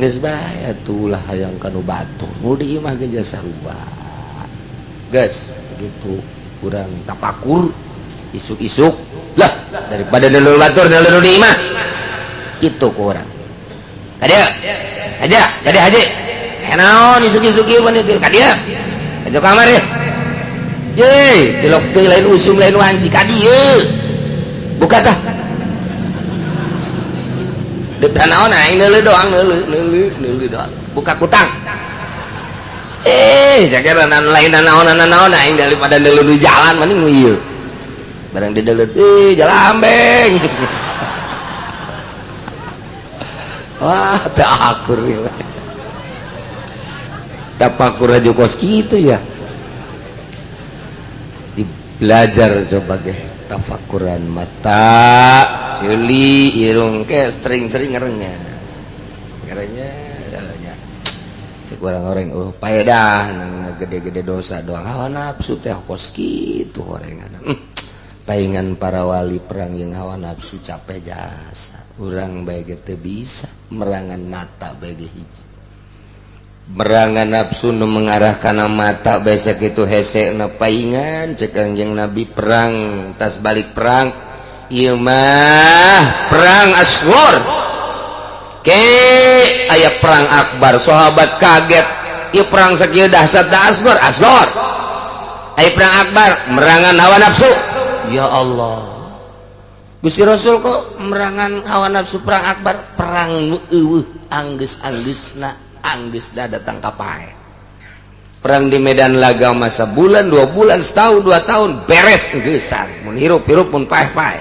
geus bae atuh lah hayang ka nu batur nu di imah ge sarua geus gitu kurang tapakur isuk-isuk lah daripada deuleuh batur deuleuh nu di imah kitu ku urang ka dieu aja jadi haji naon isuk-isuk ieu mah ka dieu aja kamar ya ye tilok teu lain usum lain wanci ka dieu buka tah deuk naon aing neuleuh doang neuleuh neuleuh neuleuh doang buka kutang jaga lain naon naon aing daripada neuleuh di jalan mending nu ieu barang dideuleuh jalambeng. Wah teu akur ieu tapakur aja kos gitu ya. Belajar sebagai Tafakuran mata, ceuli, irung ke sering-sering ngerenya ngerenya nya. Cek orang-orang, oh, paedah gede-gede dosa doang, hawa nafsu teh kos kitu horengan. Paingan para wali perang yang hawa nafsu capek jasa, urang bae teu bisa merangan mata bae hiji, merangan nafsu nu mengarah kana mata bae sakitu hese na. Paingan cek Kangjeng Nabi, perang tas balik perang ieu mah perang asghar ke aya perang akbar. Sahabat kaget, ieu perang sakieu dahsyat da asghar. Asghar aya perang akbar, merangan hawa nafsu. Ya Allah, Gusti Rasul, kok merangan hawa nafsu perang akbar? Perang nu euweuh anggeus-anggeusna, anggeus da datang ka pae. Perang di medan laga masa bulan, 2 bulan, setahun, 2 tahun, beres geusan, mun hirup-hirup, mun paeh-paeh.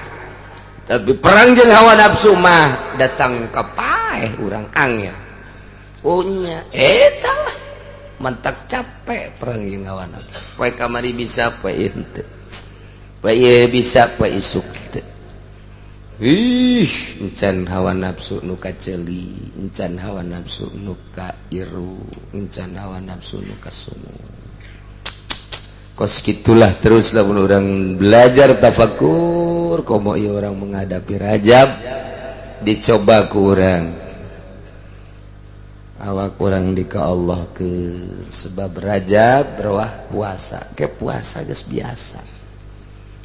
Tapi perang jeung hawa nafsu mah datang ka paeh urang angel. Oh nya, eta lah mantak capek perang jeung hawa nafsu. Poe kamari bisa, poe ieu henteu, poe ieu bisa, poe isuk teu. Ih, encan hawa nafsu nu ka ceuli, encan hawa nafsu nu ka irung, encan hawa nafsu nu ka sungu. Kos gitulah terus lamun urang belajar tafakur. Komo ieu urang menghadapi Rajab, dicoba ku urang, awak urang di ka Allah ke sebab Rajab rawah puasa ke puasa geus biasa.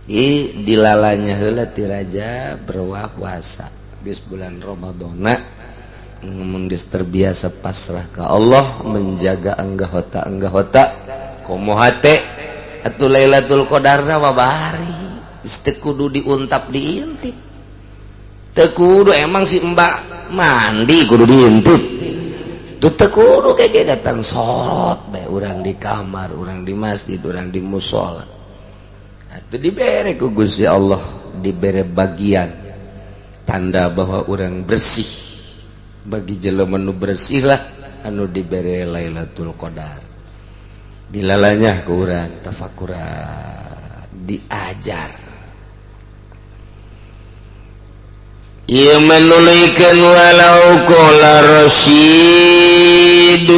I dilalanya heula ti Rajab berwah puasa geus bulan Ramadana, mun geus terbiasa pasrah ka Allah, menjaga anggota anggota, komo hate atuh. Lailatul Qadarna mah bari geus teu kudu diuntap, diintip teu kudu. Emang si Mbak mandi kudu diintip tuh? Teu kudu. Kayak datang sorot bae urang di kamar, urang di masjid, urang di musola. Atuh dibere ku Gusti Allah, dibere bagian tanda bahwa orang bersih. Bagi jelema nu bersih lah anu dibere Lailatul Qadar. Dilalanya ku urang tafakuran, diajar. Ieu menulikeun walau qala rasyidun,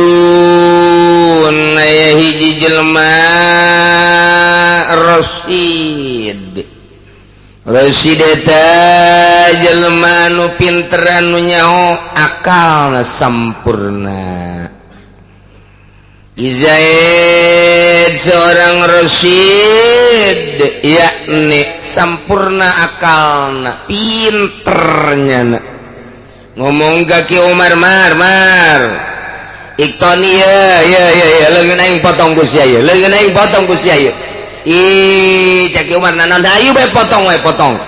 aya hiji jelema rasyid. Rasyid eta jelema nu pinteran, nu nyaho, akalna sampurna. Zaid seorang rasyid, yakni sampurna akalna, pinternya na. Ngomong ka Ki Umar, "Mar, Mar, iktoni ya ya ya ya, leungeun aing potong ku sia ya, leungeun aing potong ku sia ya." Ih, cek Ki Umar, "Naon? Ayo bae potong we, potong."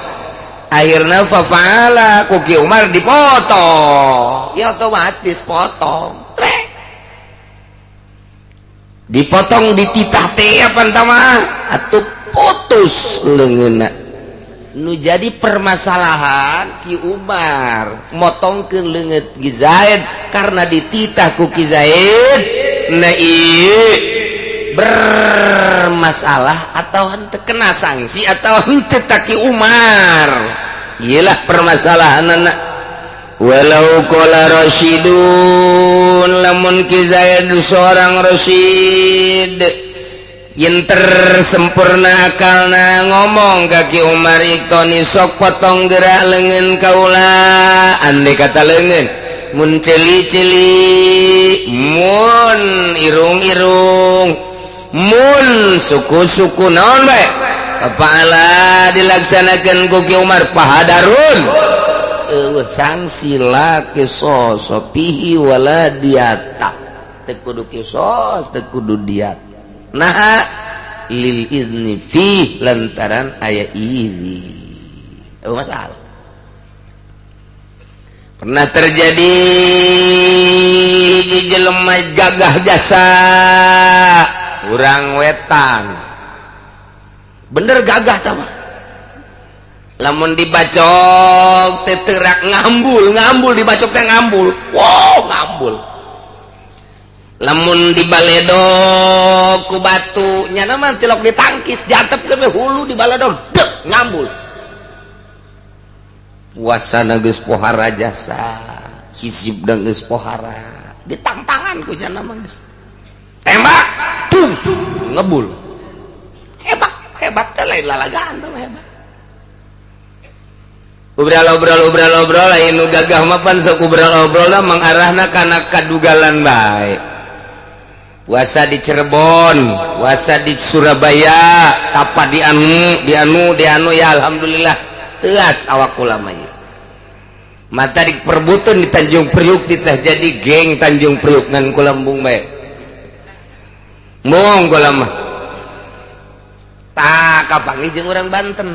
Akhirna fafa'ala, ku Ki Umar dipotong ya, otomatis potong trek, dipotong, dititah teh apa mah atuh putus leungeunna. Nu jadi permasalahan, Ki Umar motongkeun leungeun Ki Zaid karena dititah ku Ki Zaid. Nah, ieu bermasalah atau henteu, kena sanksi atau henteu ta Ki Umar? Iyalah permasalahan anak. Walau qala rasyidun, lamun Ki Zaid seorang rasyid, pinter, sempurna akalna, ngomong ka Ki Umar, "Iktoni, sok potong gerak leungeun kaula." Andai kata leungeun, mun ceuli-ceuli, mun irung-irung, mun suku-suku, naon bae, fa'ala, dilaksanakan ku Ki Umar, fahadarun, eueuh sanksi, la qisasa fihi wala diyata, teu kudu kisos, teu kudu diat. Nah, lil izni fi, lantaran aya izi. Oh, masalah pernah terjadi hiji jelema gagah jasa, urang wetan, bener gagah tah mah. Lamun dibacok teterak, ngambul ngambul, dibacok teh ngambul, wow, ngambul. Lamun dibaledog ku batu nyana mah tilok ditangkis jatep ke hulu dibaledog dek ngambul. Puasana geus pohara jasa, hizibna geus pohara, ditangtangan ku nyana mah geus. Tembak, tus, ngebul. Hebat, hebat teh lain lalagaan teh hebat. Obrol-obrol lain nu gagah mah pan sok obrol-obrolna mengarahna kana kadugalan bae. Puasa di Cirebon, puasa di Surabaya, tapa di anu, di anu, di anu ya alhamdulillah teas awak kula mah ieu. Mata diperbutun di Tanjung Priuk ditah jadi geng Tanjung Priuk ngan kula embung bae. Embung kula mah. Tah kapanggih jeung urang Banten.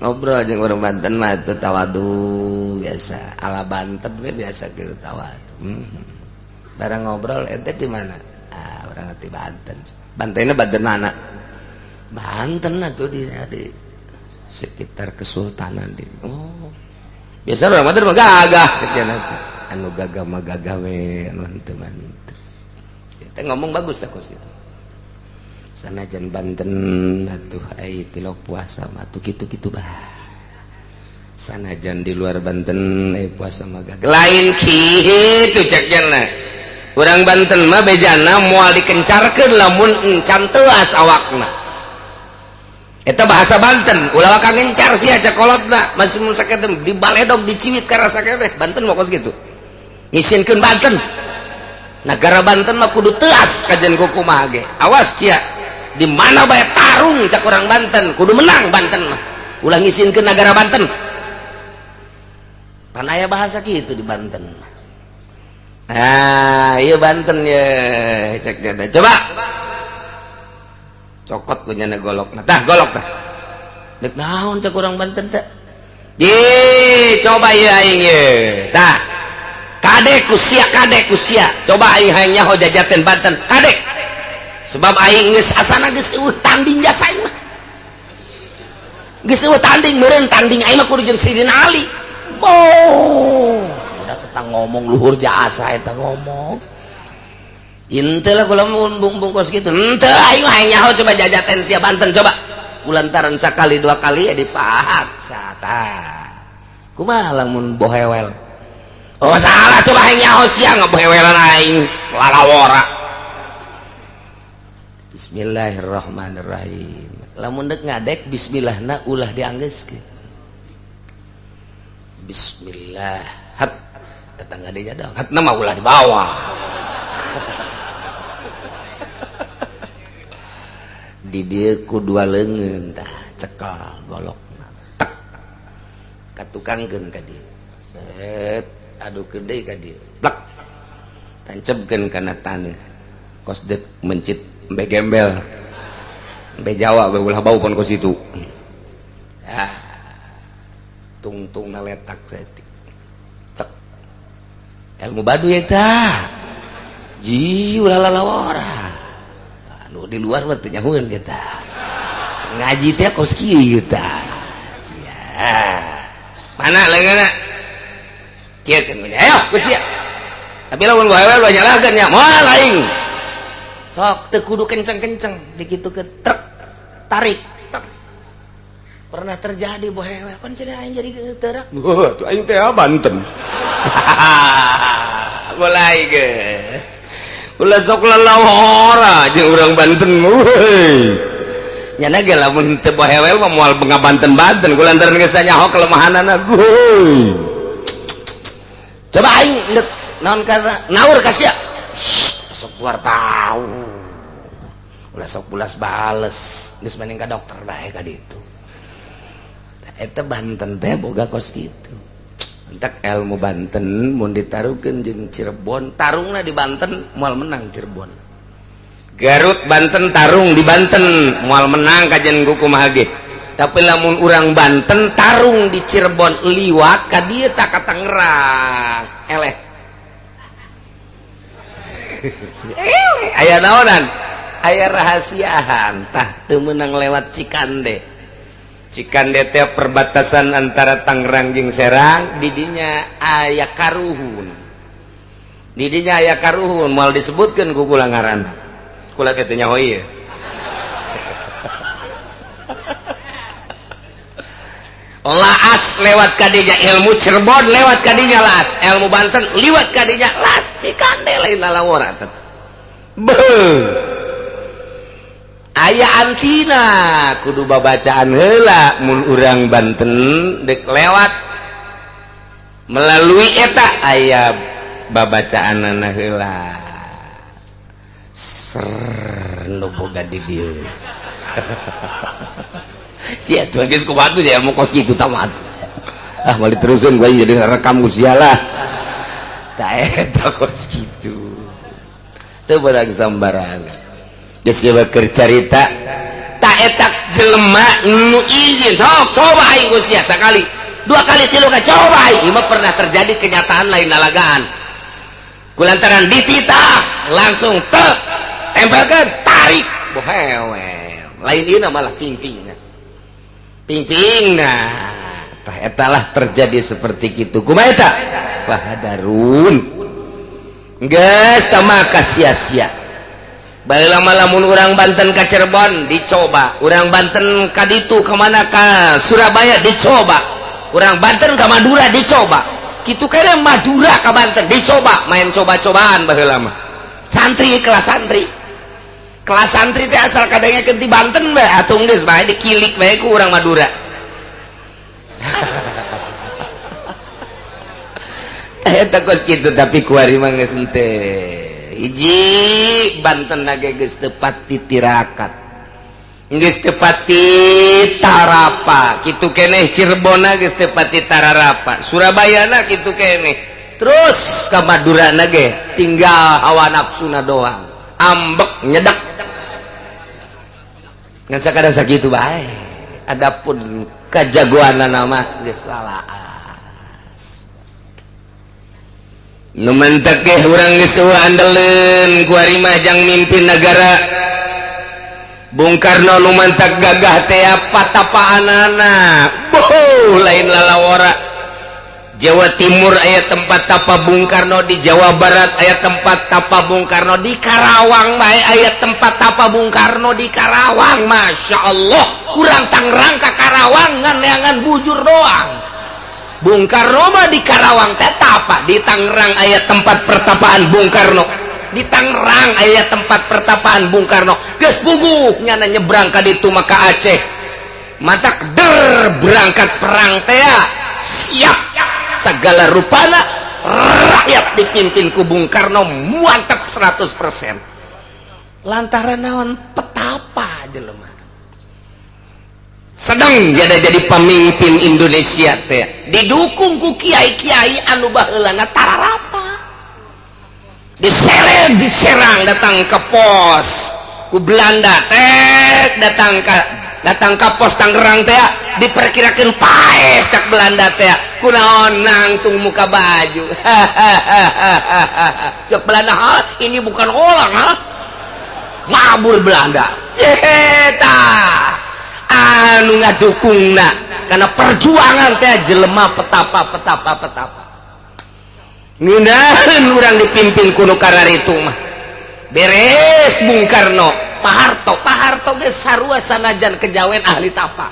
Ngobrol jeung urang Banten mah teu tawadu biasa, ala Banten we biasa kieu tawadu. Barang ngobrol ente di mana? Ah, urang di Banten. Bantenna Banten mana? Banten atuh di sekitar Kesultanan di. Oh. Biasa urang Banten mah gagah sekian atuh. Anu gagah mah gagah we, anu henteu mah henteu. Kita ngomong bagus tah kos kitu. Sanajan Banten atuh ai tilok puasa mah atuh kitu-kitu bah. Sanajan di luar Banten puasa mah gagah. Lain kitu cek cenah. Urang Banten mah bejana moal dikencarkeun lamun encan teuas awakna. Eta bahasa Banten, ulah waka ngencar sia cek kolotna, masih mun saketem dibaledog diciwit ka rasa keneh. Banten mah kos kitu. Ngisinkeun Banten. Nagara Banten mah kudu teuas kajen kumaha ge. Awas cia. Di mana bae tarung cak orang Banten, kudu menang Banten mah. Ulah ngisinkeun nagara Banten. Pan aya bahasa kitu di Banten. Ah, iya Banten ya, cek dia. Coba. Cokot punya golok. Nah, tah golok tah. Dek naon cek orang Banten teh? Ye, coba ieu aing ye. Tah. Kadek ku sia, kadek ku sia. Coba aing hayang nyaho jajaten Banten, kadek. Sebab aing geus asana geus eueuh tanding jasa aing mah. Geus eueuh tanding meureun tanding aing mah kudu jeung Sidina Ali. Oh, udah ketang ngomong luhur jasa eta ngomong. Henteu lah kula mun bung kos kitu. Henteu aing mah nyaho coba jajaten sia Banten coba. Kulantaran sakali dua kali ya dipaksa tah. Kumaha lamun bohewel? Oh salah coba aing nyaho sia ngabohewelan aing lalawora. Bismillahirrahmanirrahim. Lamun deuk ngadek bismillahna ulah dianggeuskeun. Bismillah. Hat tetangga deui dong. Hatna mah ulah dibawa. Di dieu ku dua leungeun tah cekel golokna. Tek. Katukangkeun ka dieu. Set adukeun deui ka dieu. Plek. Tancebkeun kana taneuh. Kos deuk mencit embe gembel. Embe Jawa we ulah bau pon kos itu. Ah. Tungtungna letak saeutik. Tek. Ilmu baduy eta. Ji ulah lalawara. Anu di luar mah teu nyahueun kita. Ngaji teh kos kieu tah. Sia. Mana leungeunna? Kieu keun ayo ku sia. Tapi lamun goewel ulah nyalahkeun nya, moal aing. Sok teu kudu kenceng-kenceng, dikitukeun trek tarik tek. Pernah terjadi bohewel pan cenah aing jadi teurak. Wah, tuh aing teh Banten. Mulai geus. Ulah sok lalawara jeung urang Banten euy. Nyana ge lamun teu bohewel mah moal ngabanten-banten kulantaran geus nyaho kelemahanana. Euy. Coba aing deuk naon kana naur ka sia. Sok keluar tahu. Ulah sok bulas bales, geus mending ka dokter bae ka ditu. Eta Banten teh boga kos kitu. Entak ilmu Banten mun ditaruhkeun jeung Cirebon, tarungna di Banten moal menang Cirebon. Garut Banten tarung di Banten moal menang kajian kumaha ge. Tapi lamun urang Banten tarung di Cirebon liwat ka dieu tak ka Tangerang. Eleh. Eleh aya naonan? Aya rahasiaan tah teu meunang lewat Cikande. Cikande teh perbatasan antara Tangerang jeung Serang, didinya aya karuhun. Didinya aya karuhun moal disebutkeun ku kula ngaranna. Kula teh teu nyaho ieu. Laas lewat kadinya ilmu Cirebon lewat kadinya laas, ilmu Banten liwat kadinya laas, Cikande lain lalawora teh. Beuh. Aya antina kudu babacaan heula mun urang Banten dek lewat melalui eta aya babacaanana heula. Ser nu boga di dieu. Si atuh geus kumaha tuh ya mau kos kitu tamat. Ah balik terusin gua jadi rekam usia lah. Ta eta kos kitu. Teu barang sambarangan. Geus keur carita ta eta jelema nu izin sok coba aing usia sakali, dua kali, tilu kali coba aing. Ieu mah pernah terjadi kenyataan lain lalagaan. Kulantaran dititah langsung tek tempelkeun tarik bohewe. Lain ieu malah pingpingna. Pingping nah tah etalah terjadi seperti gitu kumaha eta fahadarun geus tah maka sia-sia baheula mah lamun urang Banten ka Cirebon dicoba, urang Banten ka ditu ka mana ka Surabaya dicoba, urang Banten ka Madura dicoba, kitu kene Madura ka Banten dicoba, main coba-cobaan baheula mah santri kelas santri kelas santri teh asal kadangnya ke di Banten bae atuh geus bae dikilik bae ku urang Madura. Eta kos kitu tapi kuari mah geus henteu. Hiji Banten ge geus teu pati tirakat. Geus teu pati tarapa, kitu keneh Cirebonna geus teu pati tararapa, Surabayana kitu keneh. Terus ka Madurana ge tinggal hawa nafsuna doang. Ambek nyedak ngan sakada sakitu bae. Adapun kajagoanana mah geus lalaas. Nu mentek ge urang geus eueuh andeleun ku ari mah jang mimpin nagara. Bung Karno nu mantak gagah teh patapaanana. Boh lain lalawora. Jawa Timur aya tempat tapa Bung Karno, di Jawa Barat aya tempat tapa Bung Karno, di Karawang bae aya tempat tapa Bung Karno di Karawang. Masya Allah, kurang Tangerang ka Karawang ngan neangan bujur doang. Bung Karno mah di Karawang teh tapa, di Tangerang aya tempat pertapaan Bung Karno, di Tangerang aya tempat pertapaan Bung Karno. Geus puguh nyana nyebrang ka ditu mah ka Aceh. Matak der berangkat perang teh siap segala rupana rakyat dipimpin ku Bung Karno mantap 100%. Lantaran naon petapa jelema sedang jadi pemimpin Indonesia teh didukung ku kiai-kiai anu baheulana tararapa. Diseret diserang datang ke pos ku Belanda teh datang ke pos Tangerang teh diperkirakan paeh cak Belanda teh kunaon nangtung muka baju. Cak Belanda, ha ini bukan orang ha mabur Belanda ceta anu ngadukungna karena perjuangan teh jelema petapa petapa petapa ngeunaheun urang dipimpin ku nu kararitu mah beres Bung Karno. Pak Harto, Pak Harto ge sarua sanajan kejawen ahli tapa.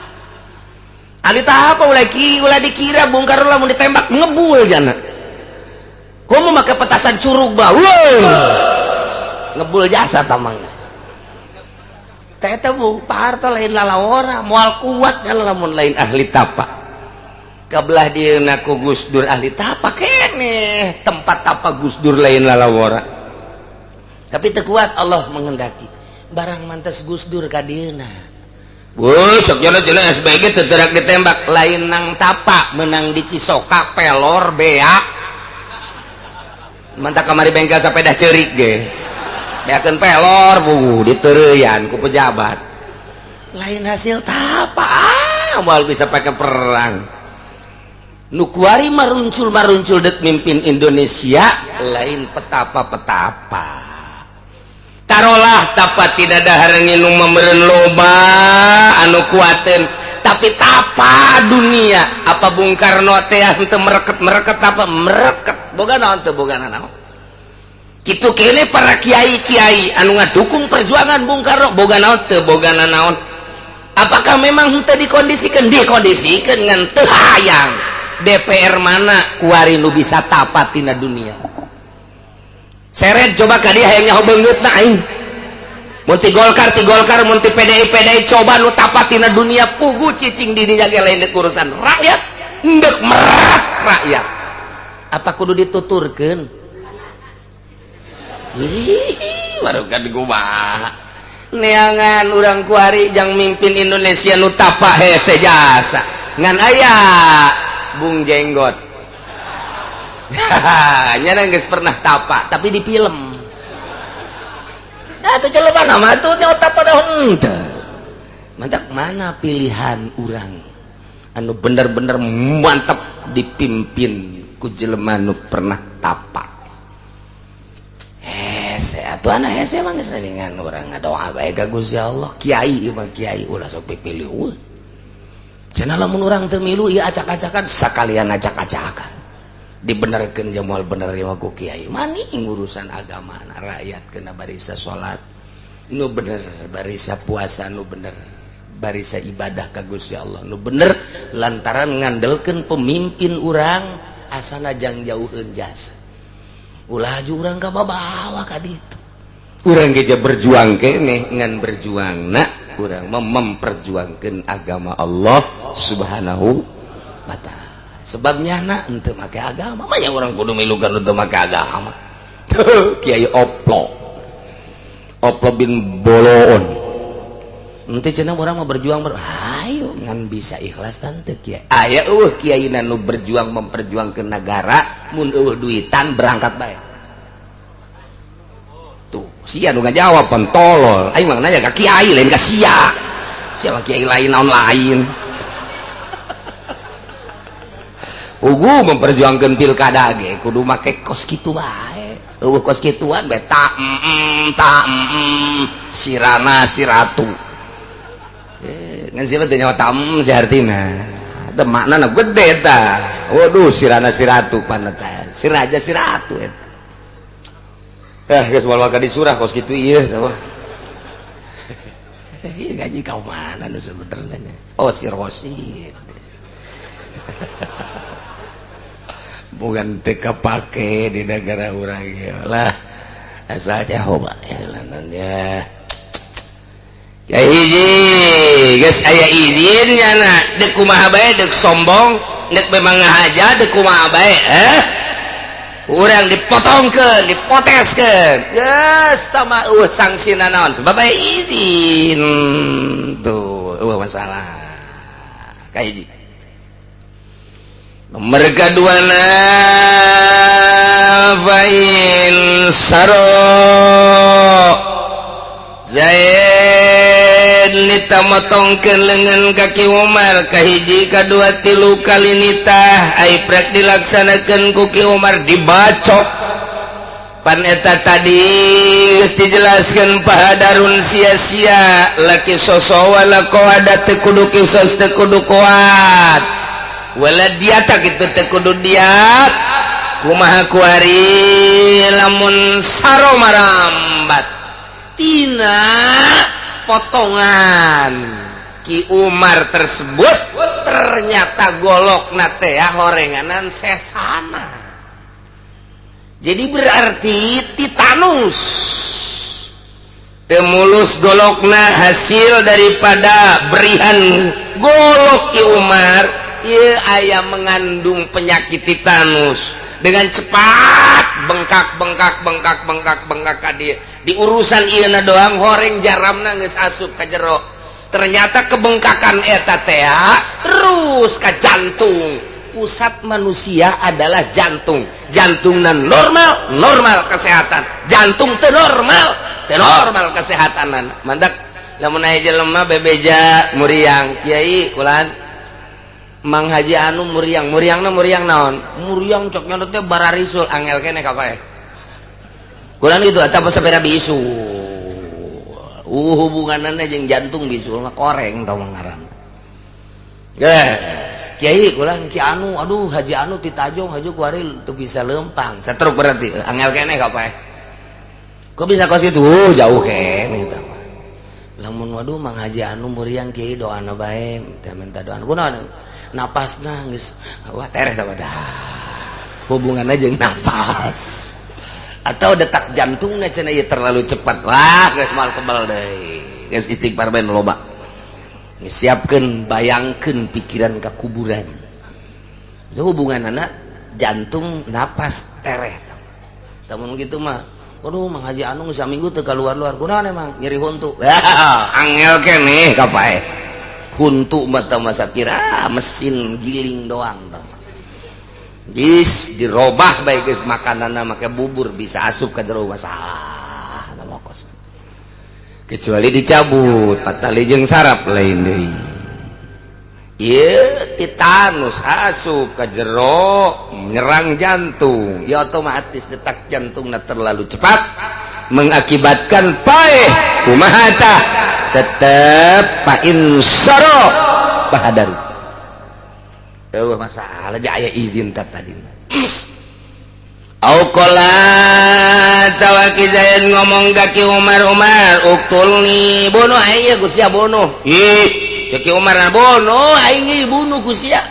Ahli tapa ulah dikira Bung Karno lamun ditembak ngebul jana. Komo make petasan curug bah. Ngebul jasa tamang. Teh eta Bu, Pak Harto lain lalawora, moal kuat nya lamun lain ahli tapa. Kabelah dieuna ku Gus Dur ahli tapa keneh, tempat tapa Gus Dur lain lalawora. Tapi teu kuat Allah menghendaki. Barang mantes Gus Dur ka dieuna. Weuh, cok jana cenah SBG teu terak ditembak, lain nang tapa menang di Cisoka pelor beak. Mantak kamari bengkel sepeda ceurik ge. Beakeun pelor bugu diteureuyan ku pejabat. Lain hasil tapa, ah moal bisa pakai perang. Nu kuari maruncul-maruncul dek mimpin Indonesia lain petapa-petapa. Tarolah tapa tidak dahar nginum memeren loba anu kuaten tapi tapa dunia apa Bung Karno teh henteu mereket-mereket apa mereket boga naon teu boga naon. Kitu kene para kiai-kiai anu ngadukung perjuangan Bung Karno boga naon teu boga naon. Apakah memang henteu dikondisikan? Dikondisikan ngan teu hayang. DPR mana kuari nu bisa tapa tina dunia. Seret coba ka dia hayang nyaho beungeutna aing. Mun ti Golkar ti Golkar, mun ti PDI PDI, coba nu tapa tina dunia pugu cicing di dinya ge lain urusan rakyat, endek merat rakyat. Apa kudu dituturkeun? Ih, baru kan kumaha. Neangan urang kuari jang mimpin Indonesia nu tapa hese jasa. Ngan aya Bung Jenggot. Nya geus pernah tapa tapi di film. Nah, tuh jelema nama tuh nya tapa dah henteu. Mantap mana pilihan urang anu bener-bener mantap dipimpin ku jelema nu pernah tapa. Hese atuh ana hese mah geus dengan urang ngadoa bae ka Gusti Allah. Kiai ieu mah kiai ulah sok pipilih. Cenah lamun urang teu milu ieu acak-acakan sakalian acak-acakan. Dibenerkeun jeung moal bener ieu mah ku kiai. Mani urusan agama rakyat kena barisa salat nu bener, barisa puasa nu bener, barisa ibadah ka Gusti Allah nu bener, lantaran ngandelkeun pemimpin urang asana jang jauheun jasa. Ulah aju urang ka babawa ka ditu. Urang geja berjuang keneh ngan berjuangna urang memperjuangkeun agama Allah Subhanahu wa ta'ala. Sebabnya na henteu make agama, mah yang urang kudu milukan henteu make agama. Kiai Oplo. Oplo bin Boloon. Henteu cenah urang mah berjuang ayo ngan bisa ikhlas tante kiai. Aya eueuh kiai nu berjuang memperjuangkeun negara mun eueuh duitan berangkat bae. Tuh, sia nu ngajawab pan tolol. Aing mah nanya ka kiai lain ka sia. Sia mah kiai lain naon lain. Pugu memperjuangkeun pilkada ge kudu make kos kitu bae. Eueuh kos kituan bae ta ta sirana siratu. Ngan siapa teh nyawa tam si artina. Teu maknana gede ta. Waduh sirana siratu paneta. Siraja siratu eta. Geus moal ka disurah kos kitu ieu tah. Ieu gaji kau mana nu sebenarnya? Oh si Rosid. Bukan teu kapake di negara urang ieu lah. Asal jaho bae ya. Ya hiji geus aya izin nya na deuk kumaha bae deuk sombong deuk memang ngahaja deuk kumaha bae urang dipotongkeun dipoteskeun geus tah mah eueuh sangsina naon sebab aya izin tuh eueuh masalah ka hiji. Nomor kaduana fa'in saro Zaid nita motongkeun leungeun kaki Umar kahiji kadua tilu kali nitah ai prek dilaksanakeun ku Ki Umar dibacok pan eta tadi geus dijelaskeun pahadarun sia-sia laki sosowa laqada teu kudu kisos teu kudu kuat wala diata kitu teu kudu diat kumaha kuari lamun saro marambat tina potongan Ki Umar tersebut ternyata golokna teh horenganan sesana. Jadi berarti titanus temulus golokna hasil daripada berihan golok Ki Umar ieu aya mengandung penyakit titanus dengan cepat bengkak bengkak bengkak bengkak bengkak ka dieu. Di urusan ieuna doang horeng jaramna geus asup ka jero. Ternyata kebengkakan eta teh terus ka jantung. Pusat manusia adalah jantung. Jantungna normal, normal kesehatan. Jantung teu normal, teu normal kesehatanana. Mandak lamun aya jelema bebeja muriang, kiai kulan Mang Haji anu muriang, muriangna muriang naon? Muriang cok nyonot teh bararisul angel keneh ka paeh. Kulan gitu atau sepeda bisu. Hubunganna jeung jantung bisul mah koreng tau ngaran. Yes, kiai kulan ki anu aduh Haji anu ti Tajong haji kuari teu bisa lempang. Setruk berarti angel keneh ka paeh. Kok bisa kos itu jauh keneh eta mah. Lamun waduh, Mang Haji anu muriang, kiai doana bae, minta doa. Kunaon? Napasna geus wah tereh tah. Hubunganna jeung napas atau detak jantungnya cenah ieu terlalu cepat. Wah, geus moal kebal deui. Geus istighfar bae loba. Geus siapkeun, bayangkeun pikiran ka kuburan. Itu hubungan anak jantung, napas tereh. Lamun gitu mah, waduh, Mang Haji anu geus saminggu teu keluar-luar. Kunaon emang? Nyeri huntu. Angel keneh kapae. Huntu mah tah masa kira mesin giling doang tah. Geus dirobah bae geus, makananna make bubur bisa asup ka jero, masalah tah kos. Kecuali dicabut patali jeung saraf lain deui. Ieu tetanus asup ka jero menyerang jantung, ya otomatis detak jantungna terlalu cepat mengakibatkan paeh. Kumaha tah? Tetep fa in soro bahadaru. Eueuh masalah, aya izin tah tadi. Au qala tawaki Zaid ngomong ka Ki Umar, "Umar, uktulni, bunuh aing ku sia, bunuh." Ih, cek Ki Umar, "Bunuh aing, bunuh ku sia."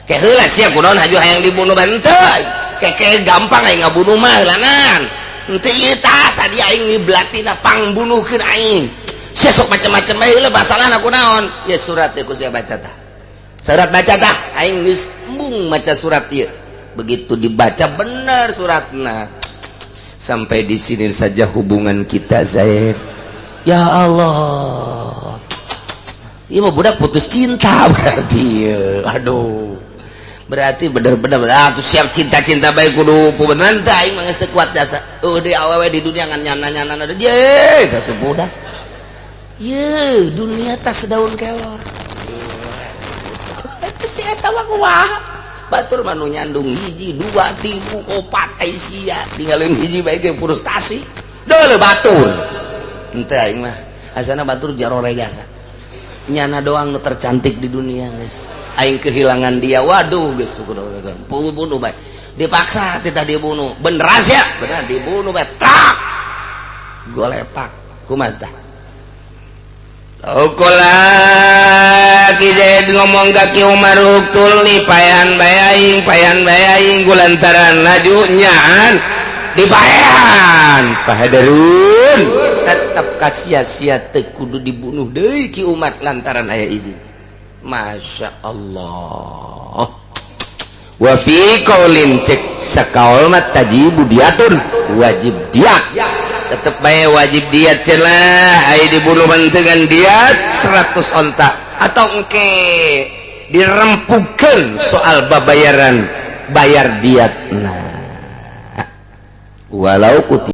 Ke heula sia kunaon haju hayang dibunuh banteu? Keke gampang aing ngabunuh mah heulanan. Henteu, ieu tah sadi aing ngiblatina, pangbunuhkeun aing. Sia sok macam-macam bae heula, masalahna kunaon? Ya surat ku sia baca tah. Surat baca tah, aing geus embung maca surat ieu. Begitu dibaca, bener suratna. Sampai di sini saja hubungan kita, Zaid. Ya Allah. Iya mah budak putus cinta berarti. Aduh. Berarti bener-bener ah tuh siap cinta-cinta baik kudu beneran teh aing mah geus teu kuat jasa. Oh, di awewe di dunia ngan nyana-nyana ye tah sebudak. Ye, dunia tas daun kelor. Si eta mah kumaha? Batur mah nu nyandung hiji, dua, tilu, opat, ai sia tinggalin hiji bae ge frustasi. Deuleu batur. Henteu, aing mah asana batur jarore jasa. Nyana doang nu tercantik di dunia geus. Aing kehilangan dia, waduh, geus tuh kudu bunuh bae. Dipaksa tidak dibunuh. Bener ya? Bener dibunuh bae. Tak. Golepak. Kumaha tah? Ukola Ki Zaid ngomong ka Ki Umar, "Uktulni, paehan bae aing, paehan bae aing," kulantaran laju nyaan dipaehan pahadarun, tetap kasia-sia, teu kudu dibunuh deui Ki Umar lantaran aya izin. Masya Allah. Wa fi qaulin, cek sakaul mah, tajibu diatun, wajib diat, tetep bae wajib diat cenah. Ai dibunuh dengan diat 100 onta atau engke dirempukeun soal babayaran bayar diat. Nah, walau kuti